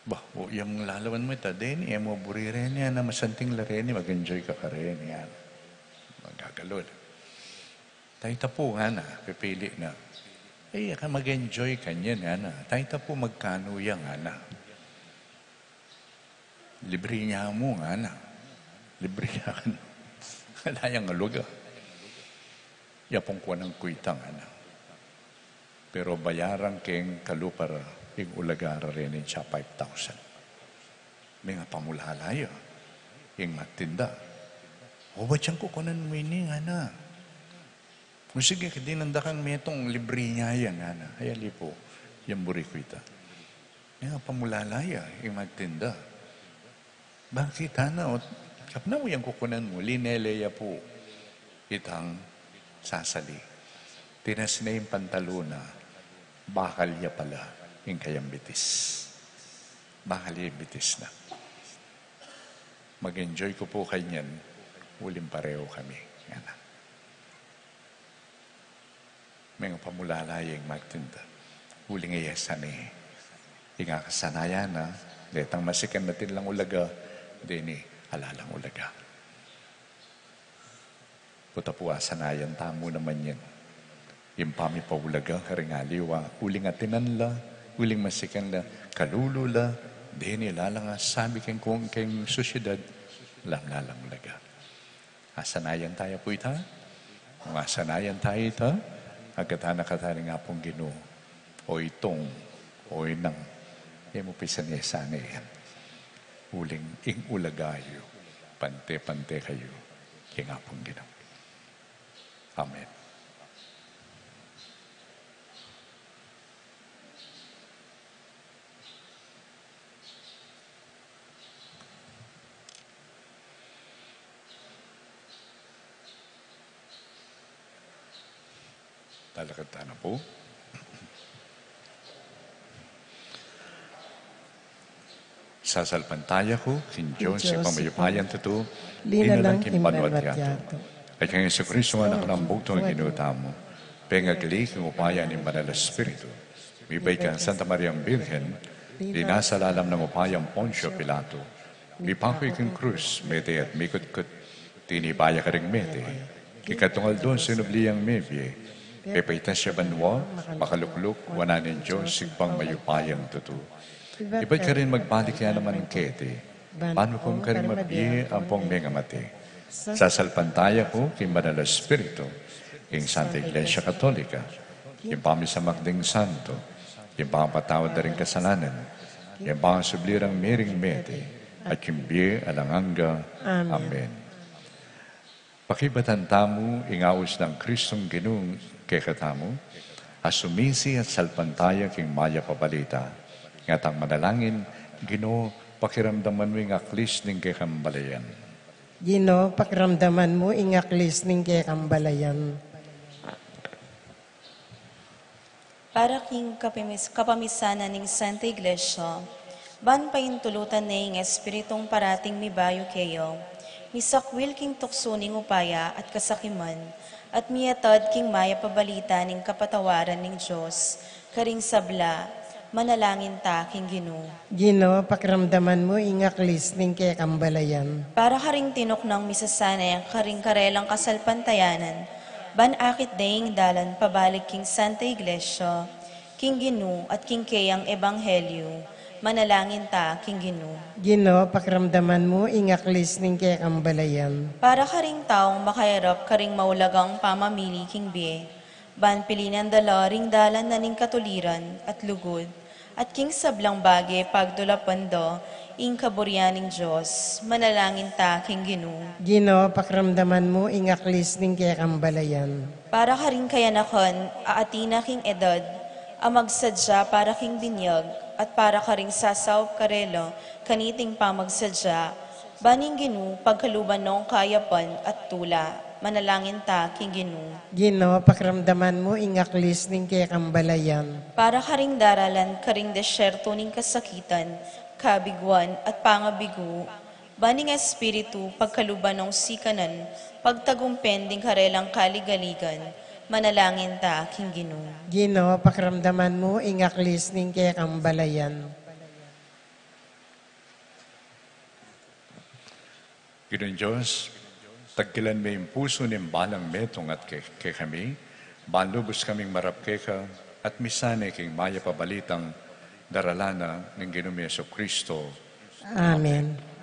Bah, o yang lalawan mu ita, deni, e mu buri reni, ngana, masanting la reni, mag-enjoy ka kareni, ngana. Magagalul. Tayta pu, ngana, pipili na. E, ka mag-enjoy kanyan, ngana. Tayta pu, magkanu ya, ngana. Libri ya mu, ngana. Libri ya kan. Ala yang aluga. Ya pung kuanan ku ita, ngana. Pero bayaran keng kalupa ra ing ulaga ra reni sa five thousand. Mengapamulala ya ing matinda. O, ba't yang kukunan mu ini, ngana? O sige, kadinan da kang metung, libri ya yan, ngana. Ay, ali pu. Yang buri ku ita. Mengapamulala ya ing magtinda. Bakit, ana, o, kapna mu yang kukunan mu, linele ya pu itang sasali. Tinas ne ing pantalon na, bakal ya pala ing kayang bitis. Bakal ya ing bitis na. Mag-enjoy ku pu kanyan, uling pareho kami. Ngana. Mengapamulala ya ing magtinda. Uling e ya sane ing akasanayan na, detang masikan atin lang ulaga, deni ala lang ulaga. Buta pu asanayan tamu naman yan. Ing pamipaulaga karing aliwa, uling atinan la, uling masikan la, kalulu la, deni lalang asabi keng kung keng sosyedad, lamlalang ulaga. Asanayan taya pu ita. Nung asanayan taya ita, agatan na kata ning Apung Ginu, "O itong, o inang, e mu pisan e sane yan. Uling ing ulaga yu, pante-pante kayu keng Apung Ginu." Amen. Talakad tana pu. Sasalpantaya ku king Dios, Dios, Ibpang mayupayang tutu, linalang king banua at yatu, at kang Jesucristo, Anak nang bugtung a Ginu tamu, pengagli king upaya ning Banal a Espiritu, mibait kang Santa Mariang Birhen, linasa lalam ning upaya nang Poncio Pilato, mipaku king krus, mete at mikutkut, tiniba ya karing mete, king katlung aldo sinubli yang mebie, pepaitas ya banua, makalukluk wanan ning Dios Ibpang mayupayang tutu. Ibat karin magbalik ya naman keti, ban hukum karing mabie ampong mengamate. Sasalpantaya ku king Banal a Espiritu, king Santa Iglesia Katolika, king pamisamak ding santo, king pangapatawad da ring kasalanan, king pangasubli rang miring mete, at king bie alang angga. Amen. Amen. Pakibatan tamu ing aus nang Kristong Ginu kekatamu, a sumisi at salpantaya king mayap a balita. Ngatang manalangin, Ginu, pakiramdaman mu ing aklis ning kekang balayan. Ginu, pakiramdaman mu ing aklis ning kekang balayan. Para king kapamis-, kapamisanan ning Santa Iglesia, ban paintulutan ne ing Espiritung parating mibayu keya, misakwil king tuksu ning upaya at kasakiman, at miatad king mayap a balita ning kapatawaran ning Dios, karing sabla, manalangin ta king Ginu. Ginu, pakiramdaman mu ing aklis ning kekang balayan. Para karing tinuknang misasane karing karelang kasalpantayanan, ban akit de ing dalan pabalik king Santa Iglesia, king Ginu at king keyang ebanghelyu, manalangin ta king Ginu. Ginu, pakiramdaman mu ing aklis ning kekang balayan. Para karing taung makairap karing maulagang pamamili king bie, ban pilinan da la ring dalan na ning katuliran at lugud, at king sablang bage pagdulapan da ing kaburian ning Dios, manalangin ta king Ginu. Ginu, pakiramdaman mu ing aklis ning kekang balayan. Para karing kayanakan a atin na king edad, a magsadya para king binyag, at para karing sasaup karela kaniting pamagsadya, ban ing Ginu pagkaluban nong kayapan at tula, manalangin ta king Ginu. Ginu, pakiramdaman mu ing aklis ning kekang balayan. Para karing daralan karing desyerto ning kasakitan, kabiguan, at pangabigu, ban ing Espiritu pagkaluban nong sikanan, pagtagumpen ding karelang kaligaligan, manalangin ta king Ginu. Ginu, pakiramdaman mu ing aklis ning kekang balayan. Ginung Dios, tagkilan me ing pusu ning balang metung at ke-, kekami, ban lubus kaming marap keka, at misane king mayap a balitang daralan na ning Ginu ming Jesucristo. Amen.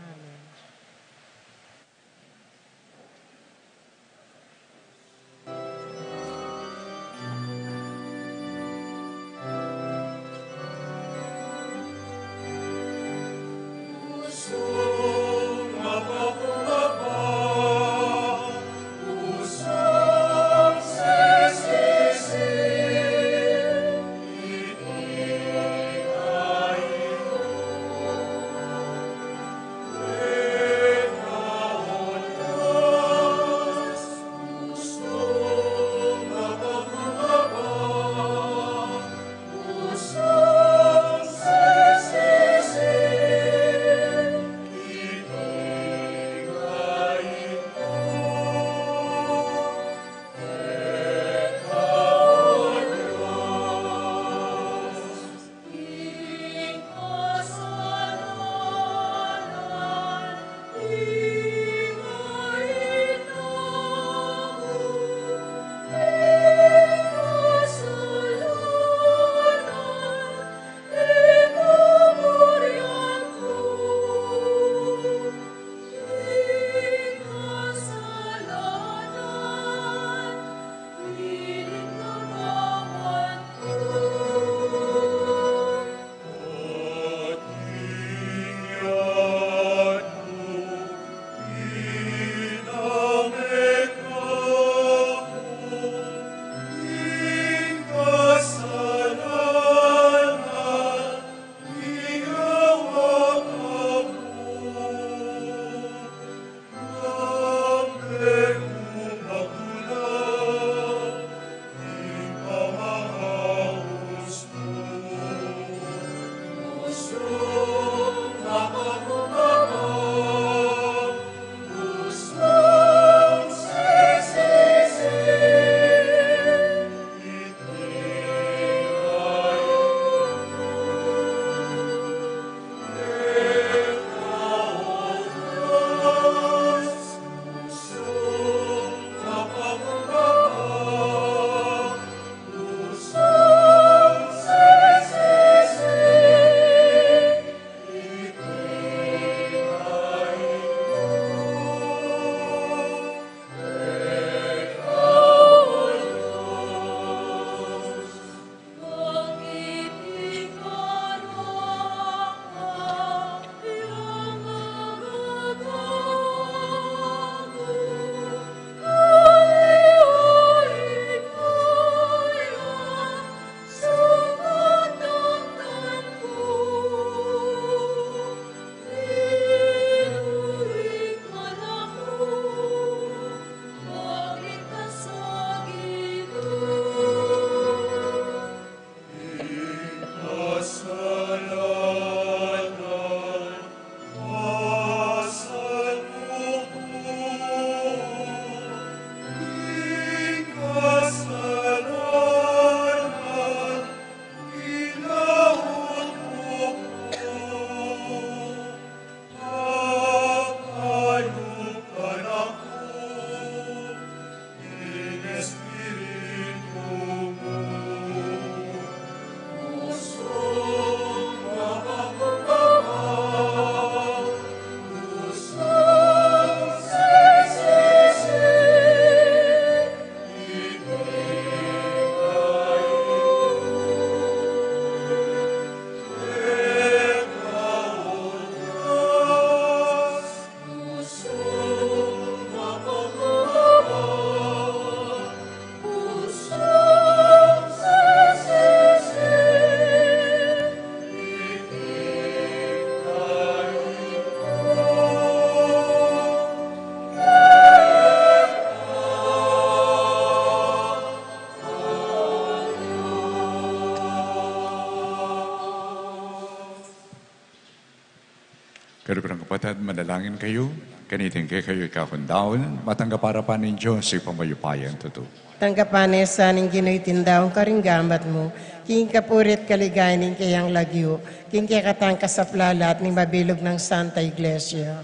Pero kurang kapatad, manalangin kayu, kaniting kekayu ikakung daun, matanggap arapan ning Dios, Ibpang mayupayang tutu. Tanggapan na sa ning Ginu iting daun karing gamat mu, king kapurian at kaligayan ning keyang lagyu, king kekatang kasaplalan at ning mabilug nang Santa Iglesia.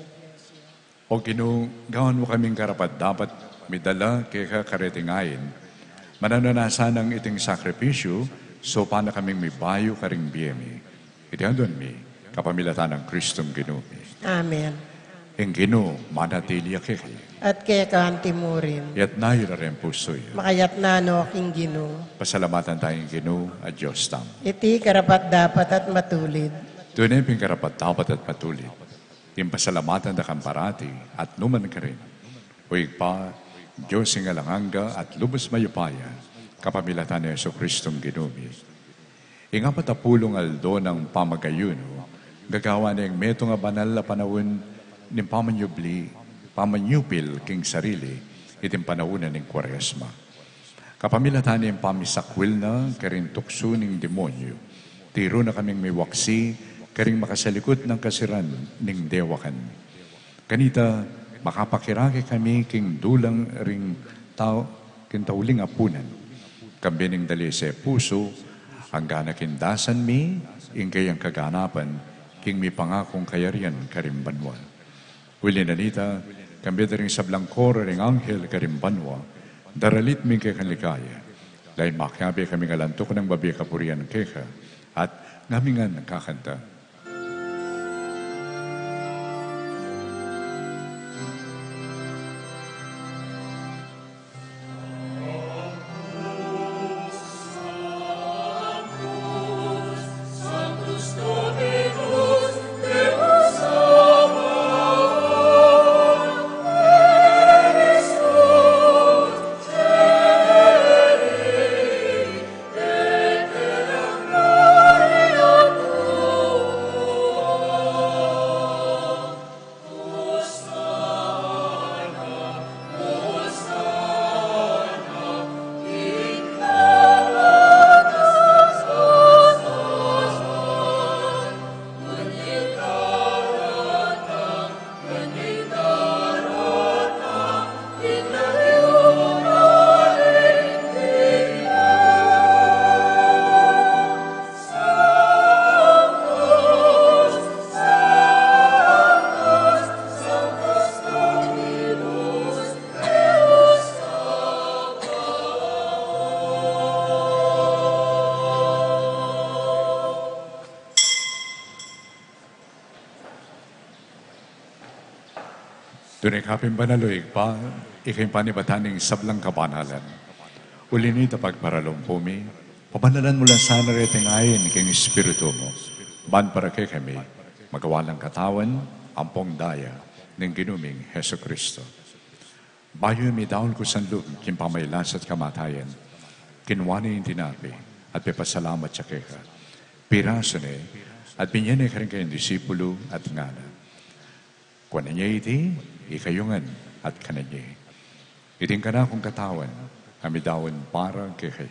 O Ginu, gawan mu kaming karapat-dapat midala keka kareting ain. Mananu na sanang iting sakripisyu, saupan na kaming mibayu karing bie mi. Iti aduan mi, kapamilatan nang Kristong Ginu mi. Amen. Ing Ginu manatili ya kekayu. At keka antimurin. Iyatas yu la ring pusu yu. Makayatas no king Ginu. Pasalamatan taya ing Ginu a Dios tamu. Iti karapat-dapat at matulid. Tune pin karapat-dapat at matulid ing pasalamatan da kang parati at nukarin man. O Ibpa, Dios ning alang angga at lubus mayupaya, kapamilatan nang Jesucristong Ginu mi. Ing apat a pulung aldo nang pamag-ayunu, gagawan ne ing metung a banal a panaun ning pamanyubli, pamanyupil king sarili, iting panaun na ning Kuaresma. Kapamilatan ning pamisakwil na karing tuksu ning demonyu, tiru na kaming miwaksi karing makasalikut nang kasiran ning dewakan. Kanita, makapakirake kami king dulang ring tau, king tauling apunan. Kambe ning dalise pusu, anggang kindasan mi ing kayang kaganapan king mipangakung kayarian karing banua. Uli na nita, kambe da ring sablang koro ring anghel karing banua, daralit mi ing kekang ligaya. Lalu makiabe kaming alantuk nang babie kapurian keka, at ngamingan kakanta. Tune ka pin banal, o Ibpa, ika ing panibatan ning sablang kabanalan. Uli na nita pagparalumpu mi, pabanalan mu la sana reting ain king Espiritu mu, ban para kekami, magawa lang katawan ampong daya ning Ginu ming Jesucristo. Bayu midaun ku sanlub king pamagkasakit at kamatayan, kinua ne ing tinape, at pepasalamat ya keka. Pirasu ne, at binie ne karing kayang disipulu, at ngana: Kuanan ye iti, ikayu ngan, at kanan ye. Iti ing kanakung katawan, a midaun para kekayu.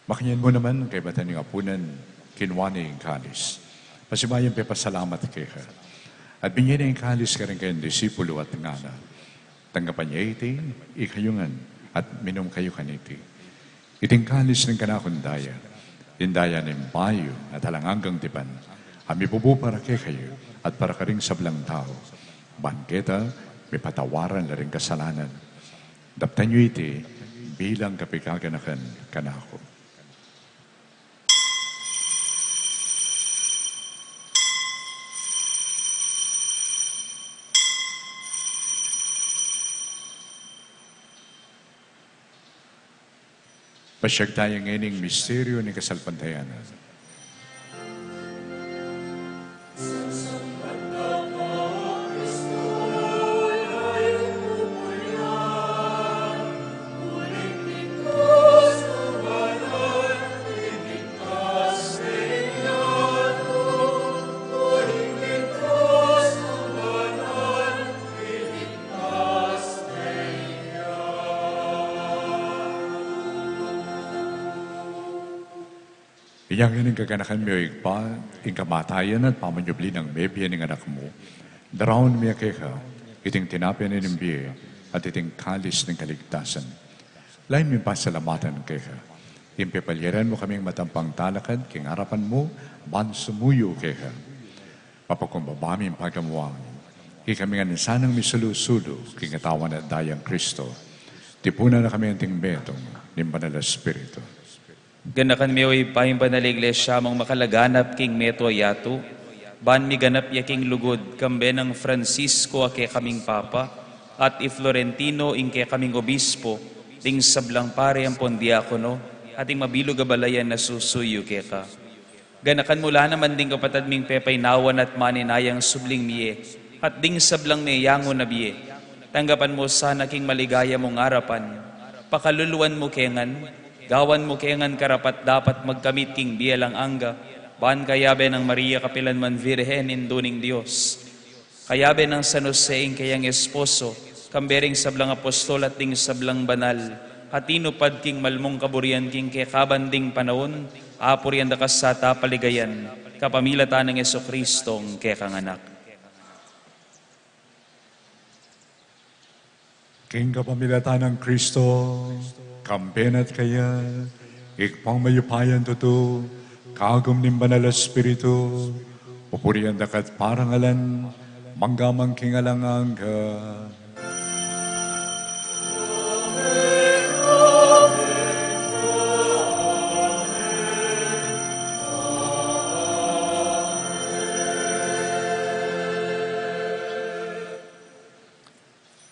Makanyan mu naman, kaybat ning apunan, kinua ne ing kalis. Pasibayu yang pepasalamat keka. At binie ne ing kalis karing kayang disipulu at ngana: Tanggapan ye iti, ikayu ngan, at minum kayu kaniti. Iti ing kalis ning kanakung daya, ing daya ning bayu at alang anggang tipan, a mibubu para kekayu at para karing sablang tau, ban keta mipatawaran la ring kasalanan. Daptan yu iti bilang kapaganakan kanaku. Pasiag taya ngeni ing misteryu ning kasalpantayanan. Inya ngeni king kaganakan mi, O Ibpa, ing kamatayan at pamanyubli nang mebie ning Anak mu, daraun mi keka iting tinape ning bie at iting kalis ning kaligtasan. Lalu ming pasalamatan keka ing pepalyaran mu kaming matampang talakad king arapan mu ban sumuyu keka. Papakumbaba mi ing pagamuan, ikami ngan sanang misulu-sulu king katawan at dayang Kristo. Tipunan na kami anting metung ning Banal a Espiritu. Ganakan mi, O Ibpa, ing banal a Iglesia mung makalaganap king meto a yatu, ban miganap ya king lugud, kambe nang Francisco a kekaming Papa, at i Florentino ing kekaming Obispo, ding sablang pari ampon diakono, at ing mabilug a balayan a susuyu keka. Ganakan mu la naman ding kapatad ming pepainawan at maninayang subling mie, at ding sablang meyangu na bie. Tanggapan mu sana king maligaya mung arapan. Pakaluluan mu ke ngan, gawan mu ke ngan karapat-dapat magkamit king bie alang angga, ban kayabe nang Maria kapilan man Virgen, Indu ning Dios, kayabe nang San Jose ing keyang esposo, kambe ring sablang apostol at ding sablang banal, a tinupad king malmung kaburian king kekaban ding panaun, apurian da ka sa at apaligayan, kapamilatan nang Jesucristo ing kekang Anak. King kapamilatan nang Kristo, kambe na at keya, Ibpang mayupayang tutu, kagum ning Banal a Espiritu, pupurian da ka at parangalan, mangga man king alang angga.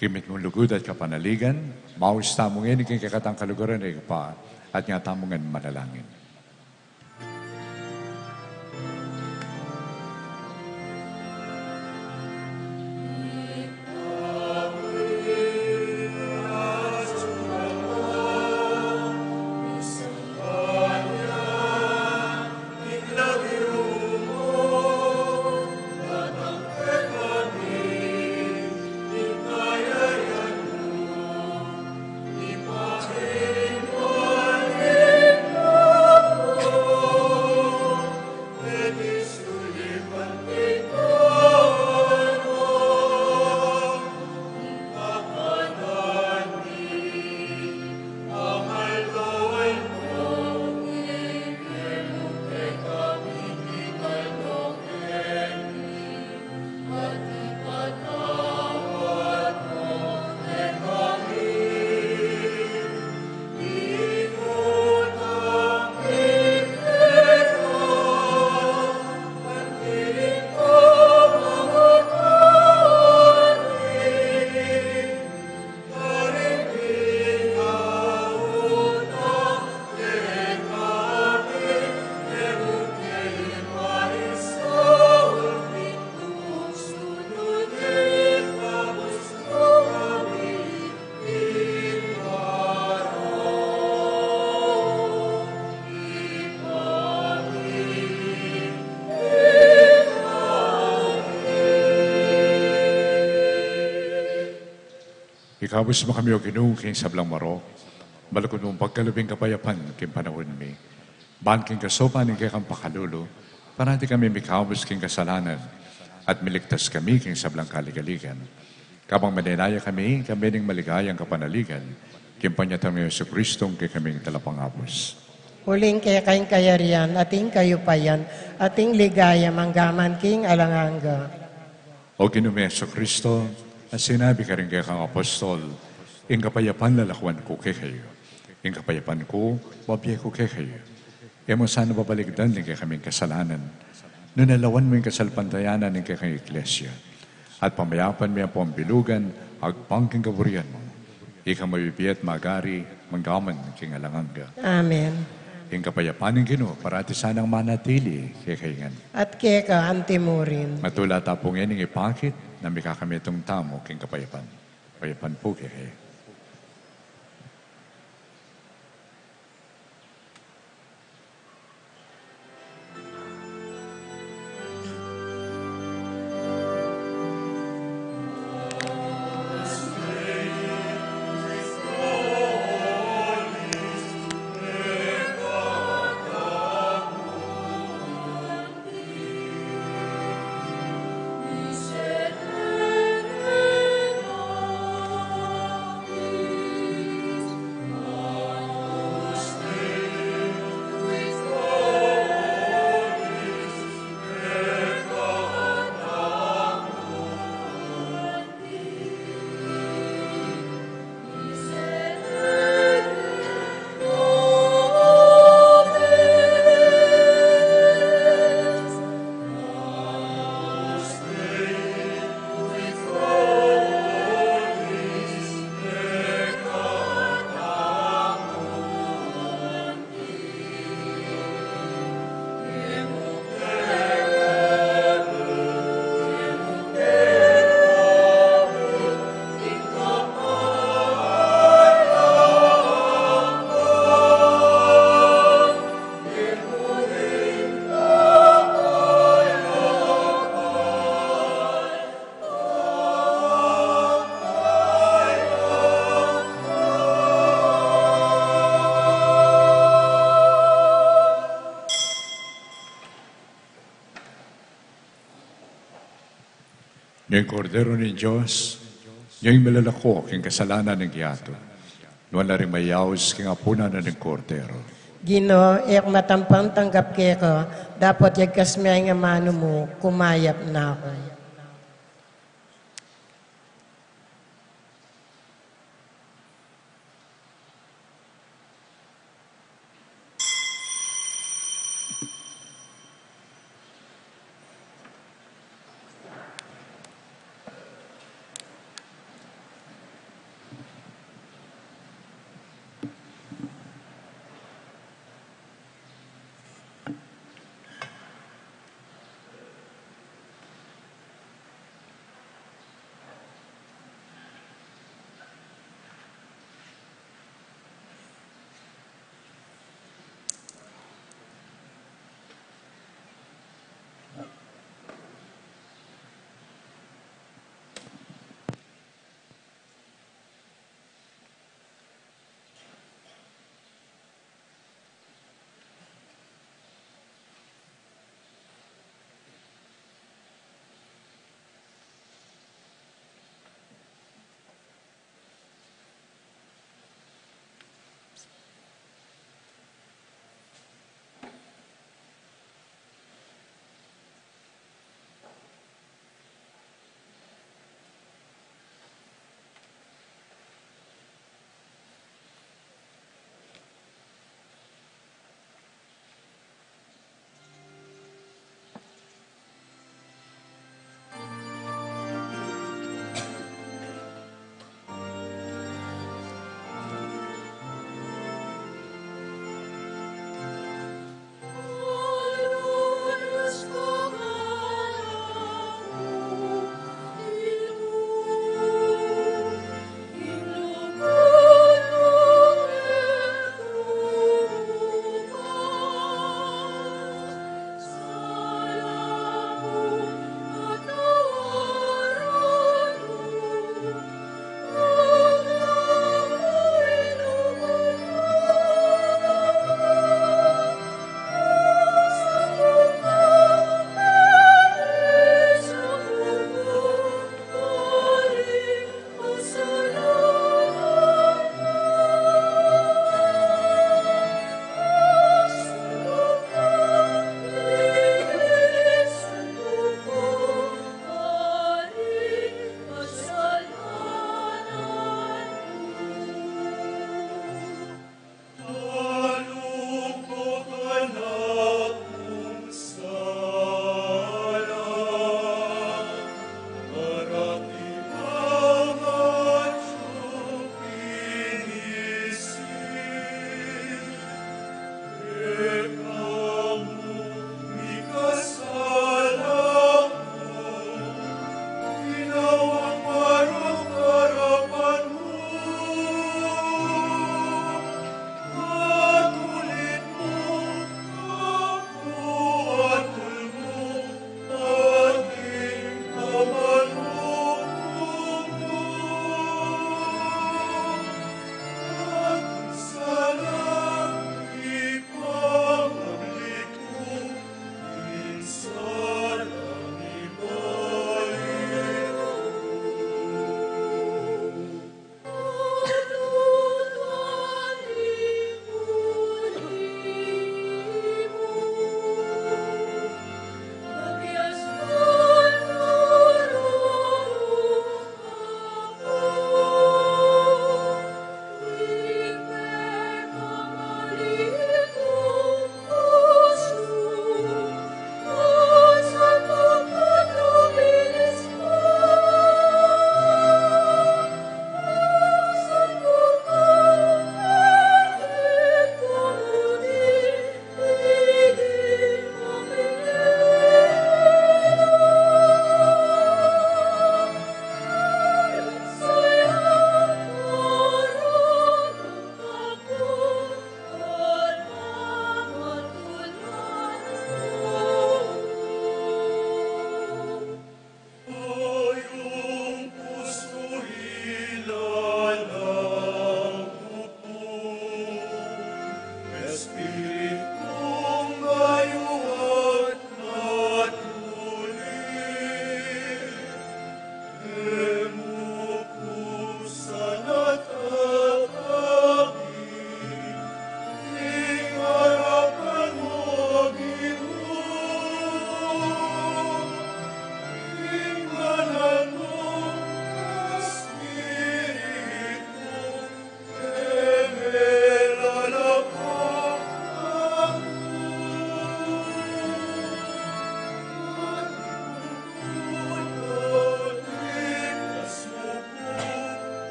King mitmung lugud at kapanaligan, maus tamu ngeni king kekatang kaluguran ning Ibpa, at nga tamu ngan manalangin. Ikabus mu kami, O Ginu, king sablang marok, malugud mung pagkalub ing kapayapan king panaun mi. Ban king kasaupan ning kekang pakalulu, parati kami mikabus king kasalanan, at miligtas kami king sablang kaligaligan. Kabang manenaya kami, kami ning maligayang kapanaligan, king panyatang nang Jesucristo, ing kekaming Talapangabus. Uling keka ing kayarian, at ing kayupayan, at ing ligaya, mangga man king alang angga. O Ginu ming Jesucristo, a sinabi karing kekang apostol, ing kapayapan lalakuan ku kekayu, ing kapayapan ku bibie ku kekayu. E mu sana babalikdan ing kekaming kasalanan, nune lawan mu ing kasalpantayanan ning kekang Iglesia, at pamayapan me ampong bilugan, agpang king kaburian mu. Ika mabibie at magari, mangga man king alang angga. Amen. Ing kapayapan ning Ginu, parati sanang manatili kekayu ngan. At keka antimurin. Matula ta pu ngening ipakit, nung mikakamitung tamu king kapayapan. Kapayapan pu kekayu. Ing Kordero ning Dios, ing milalako king kasalanan ning yatu. Nuan la ring mayaus king apunan na ning Kordero. Ginu, e ku matampang tanggap keka, dapot yagkas me ing amanu mu, kumayap na ku.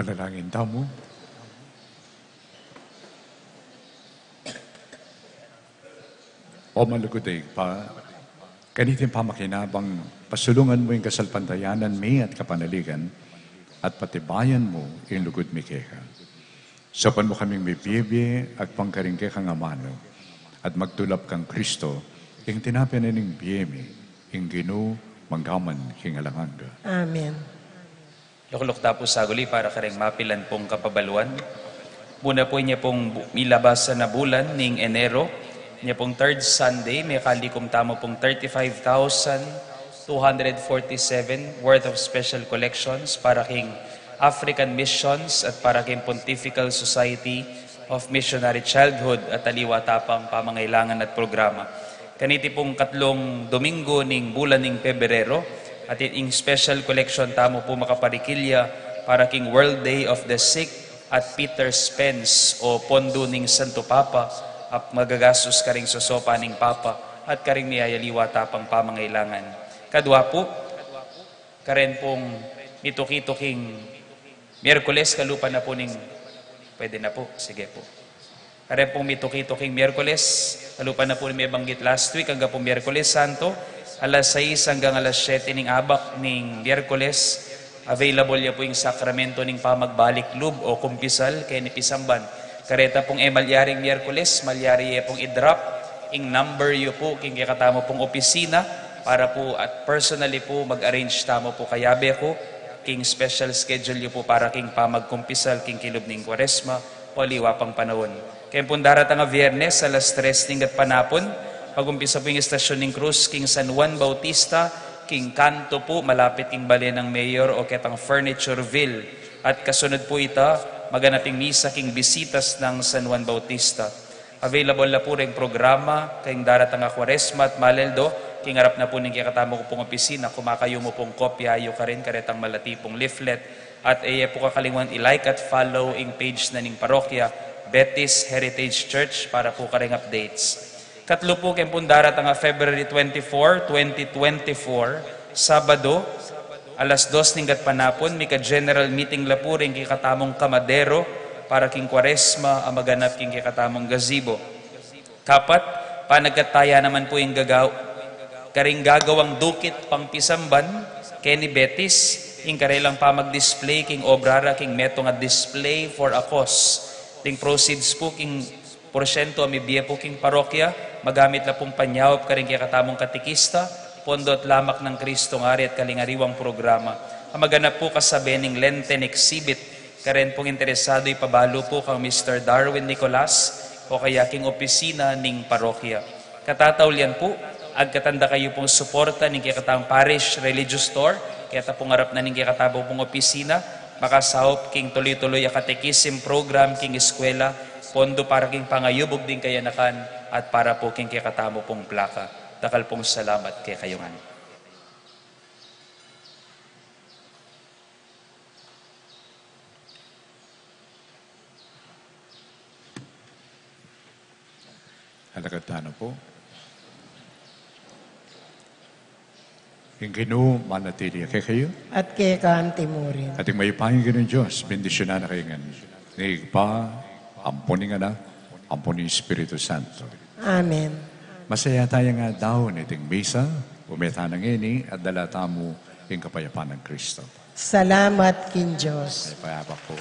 Manalangin tamu. O malugud a Ibpa, kaniting pamakinabang, pasulungan mu ing kasalpantayanan mi at kapanaligan, at patibayan mu ing lugud mi keka. Saupan mu kaming mibie-bie agpang karing kekang amanu, at magtulap kang Kristo, ing tinape na ning bie mi, ing Ginu, mangga man king alang angga. Amen. Lukluk ta pu saguli para kareng mapilan pung kapabaluan. Muna pu, inya pung bu-, milabasan a bulan ning Enero, inya pung third Sunday, mekalikum tamu pung thirty-five thousand two hundred forty-seven worth of special collections para king African Missions at para king Pontifical Society of Missionary Childhood at aliwa ta pang pamangailangan at programa. Kaniti pung katlung Domingo ning bulan ning Pebrero, atin ing special collection tamu pu makaparikilya para king World Day of the Sick at Peter Spence o Pondo ning Santo Papa, at magagastus karing sosopan ning Papa at karing miyayaliwa ta pang pamangailangan. Kadwa pu, karen pung mituki-tuking Miyerkules, kalupa na pu ning, pwede na pu, sige pu. Karen pung mituki-tuking Miyerkules, kalupa na pu ning mebanggit last week, angga pung Miyerkules Santo, alas sais anggang alas siyete ning abak ning Miyerkules, available ya pu ing sakramento ning pamagbalik lub o kumpisal keni pisamban. Kareta pung e malyaring Miyerkules, malyari ye pung i-drop ing number yu pu king kekatamu pung opisina para pu at personally pu mag-arrange tamu pu kayabe ku king special schedule yu pu para king pamagkumpisal king kilub ning Kuaresma o aliwa pang panaun. Keng pung daratang a Biyernes, alas tres ning gatpanapun, mag-umpisa pu ing Estacion ning Cruz king San Juan Bautista, king kanto pu malapit king bale nang mayor o ketang Furnitureville. At kasunod pu ita, maganap ing misa king Bisitas nang San Juan Bautista. Available na pu reng programa keng daratang a Kuaresma at maleldo, king arap na pu ning kekatamu ku pung opisina, kumakayu mu pung kopya yu karin karetang malati pung leaflet, at e ye pu kakalingwan i-like at follow ing page na ning parokya, Betis Heritage Church, para pu kareng updates. Katlu pu, keng pung daratang a February twenty-four, twenty twenty-four, Sabado, alas dos ning gatpanapun, mika-general meeting la pu reng kekatamung kamadero para king Kuaresma a maganap king kekatamung gazebo. Kapat, panagkataya naman pu ing gagaw-, karing gagawang dukit pang pisamban keni Betis, ing karelang pamag-display king obra ra king metung a Display for a Cause. Ding proceeds pu king porsyento a mibie pu king parokya, magamit la pung panyaup karing kekatamung katekista, pondo at lamak nang Kristong Ari at karing aliwang programa. A maganap pu kasabe ning Lenten exhibit, karen pung interesado ipabalu pu kang Mister Darwin Nicolas o kaya king opisina ning parokya. Katataulian pu, agkatan da kayu pung suporta ning kekatang Parish Religious Store, keta pung arap na ning kekatamu pung opisina, makasaup king tuloy-tuloy a catechism program king eskwela, pondo para king pangayubug ding kayanakan, at para pu king kekatamu pung plaka. Dakal pung salamat kekayu ngan. Alakad tana pu. Ing Ginu manatili ya kekayu. At keka mu rin. At ing mayupayang Ginung Dios, bendisyunan na kayu ngan ning Ibpa, ampo ning Anak, ampo ning Espiritu Santo. Amen. Masaya taya nga daun iting misa, ume tana ngeni at dala tamu ing kapayapan nang Kristo. Salamat king Dios. Mayupaya pu.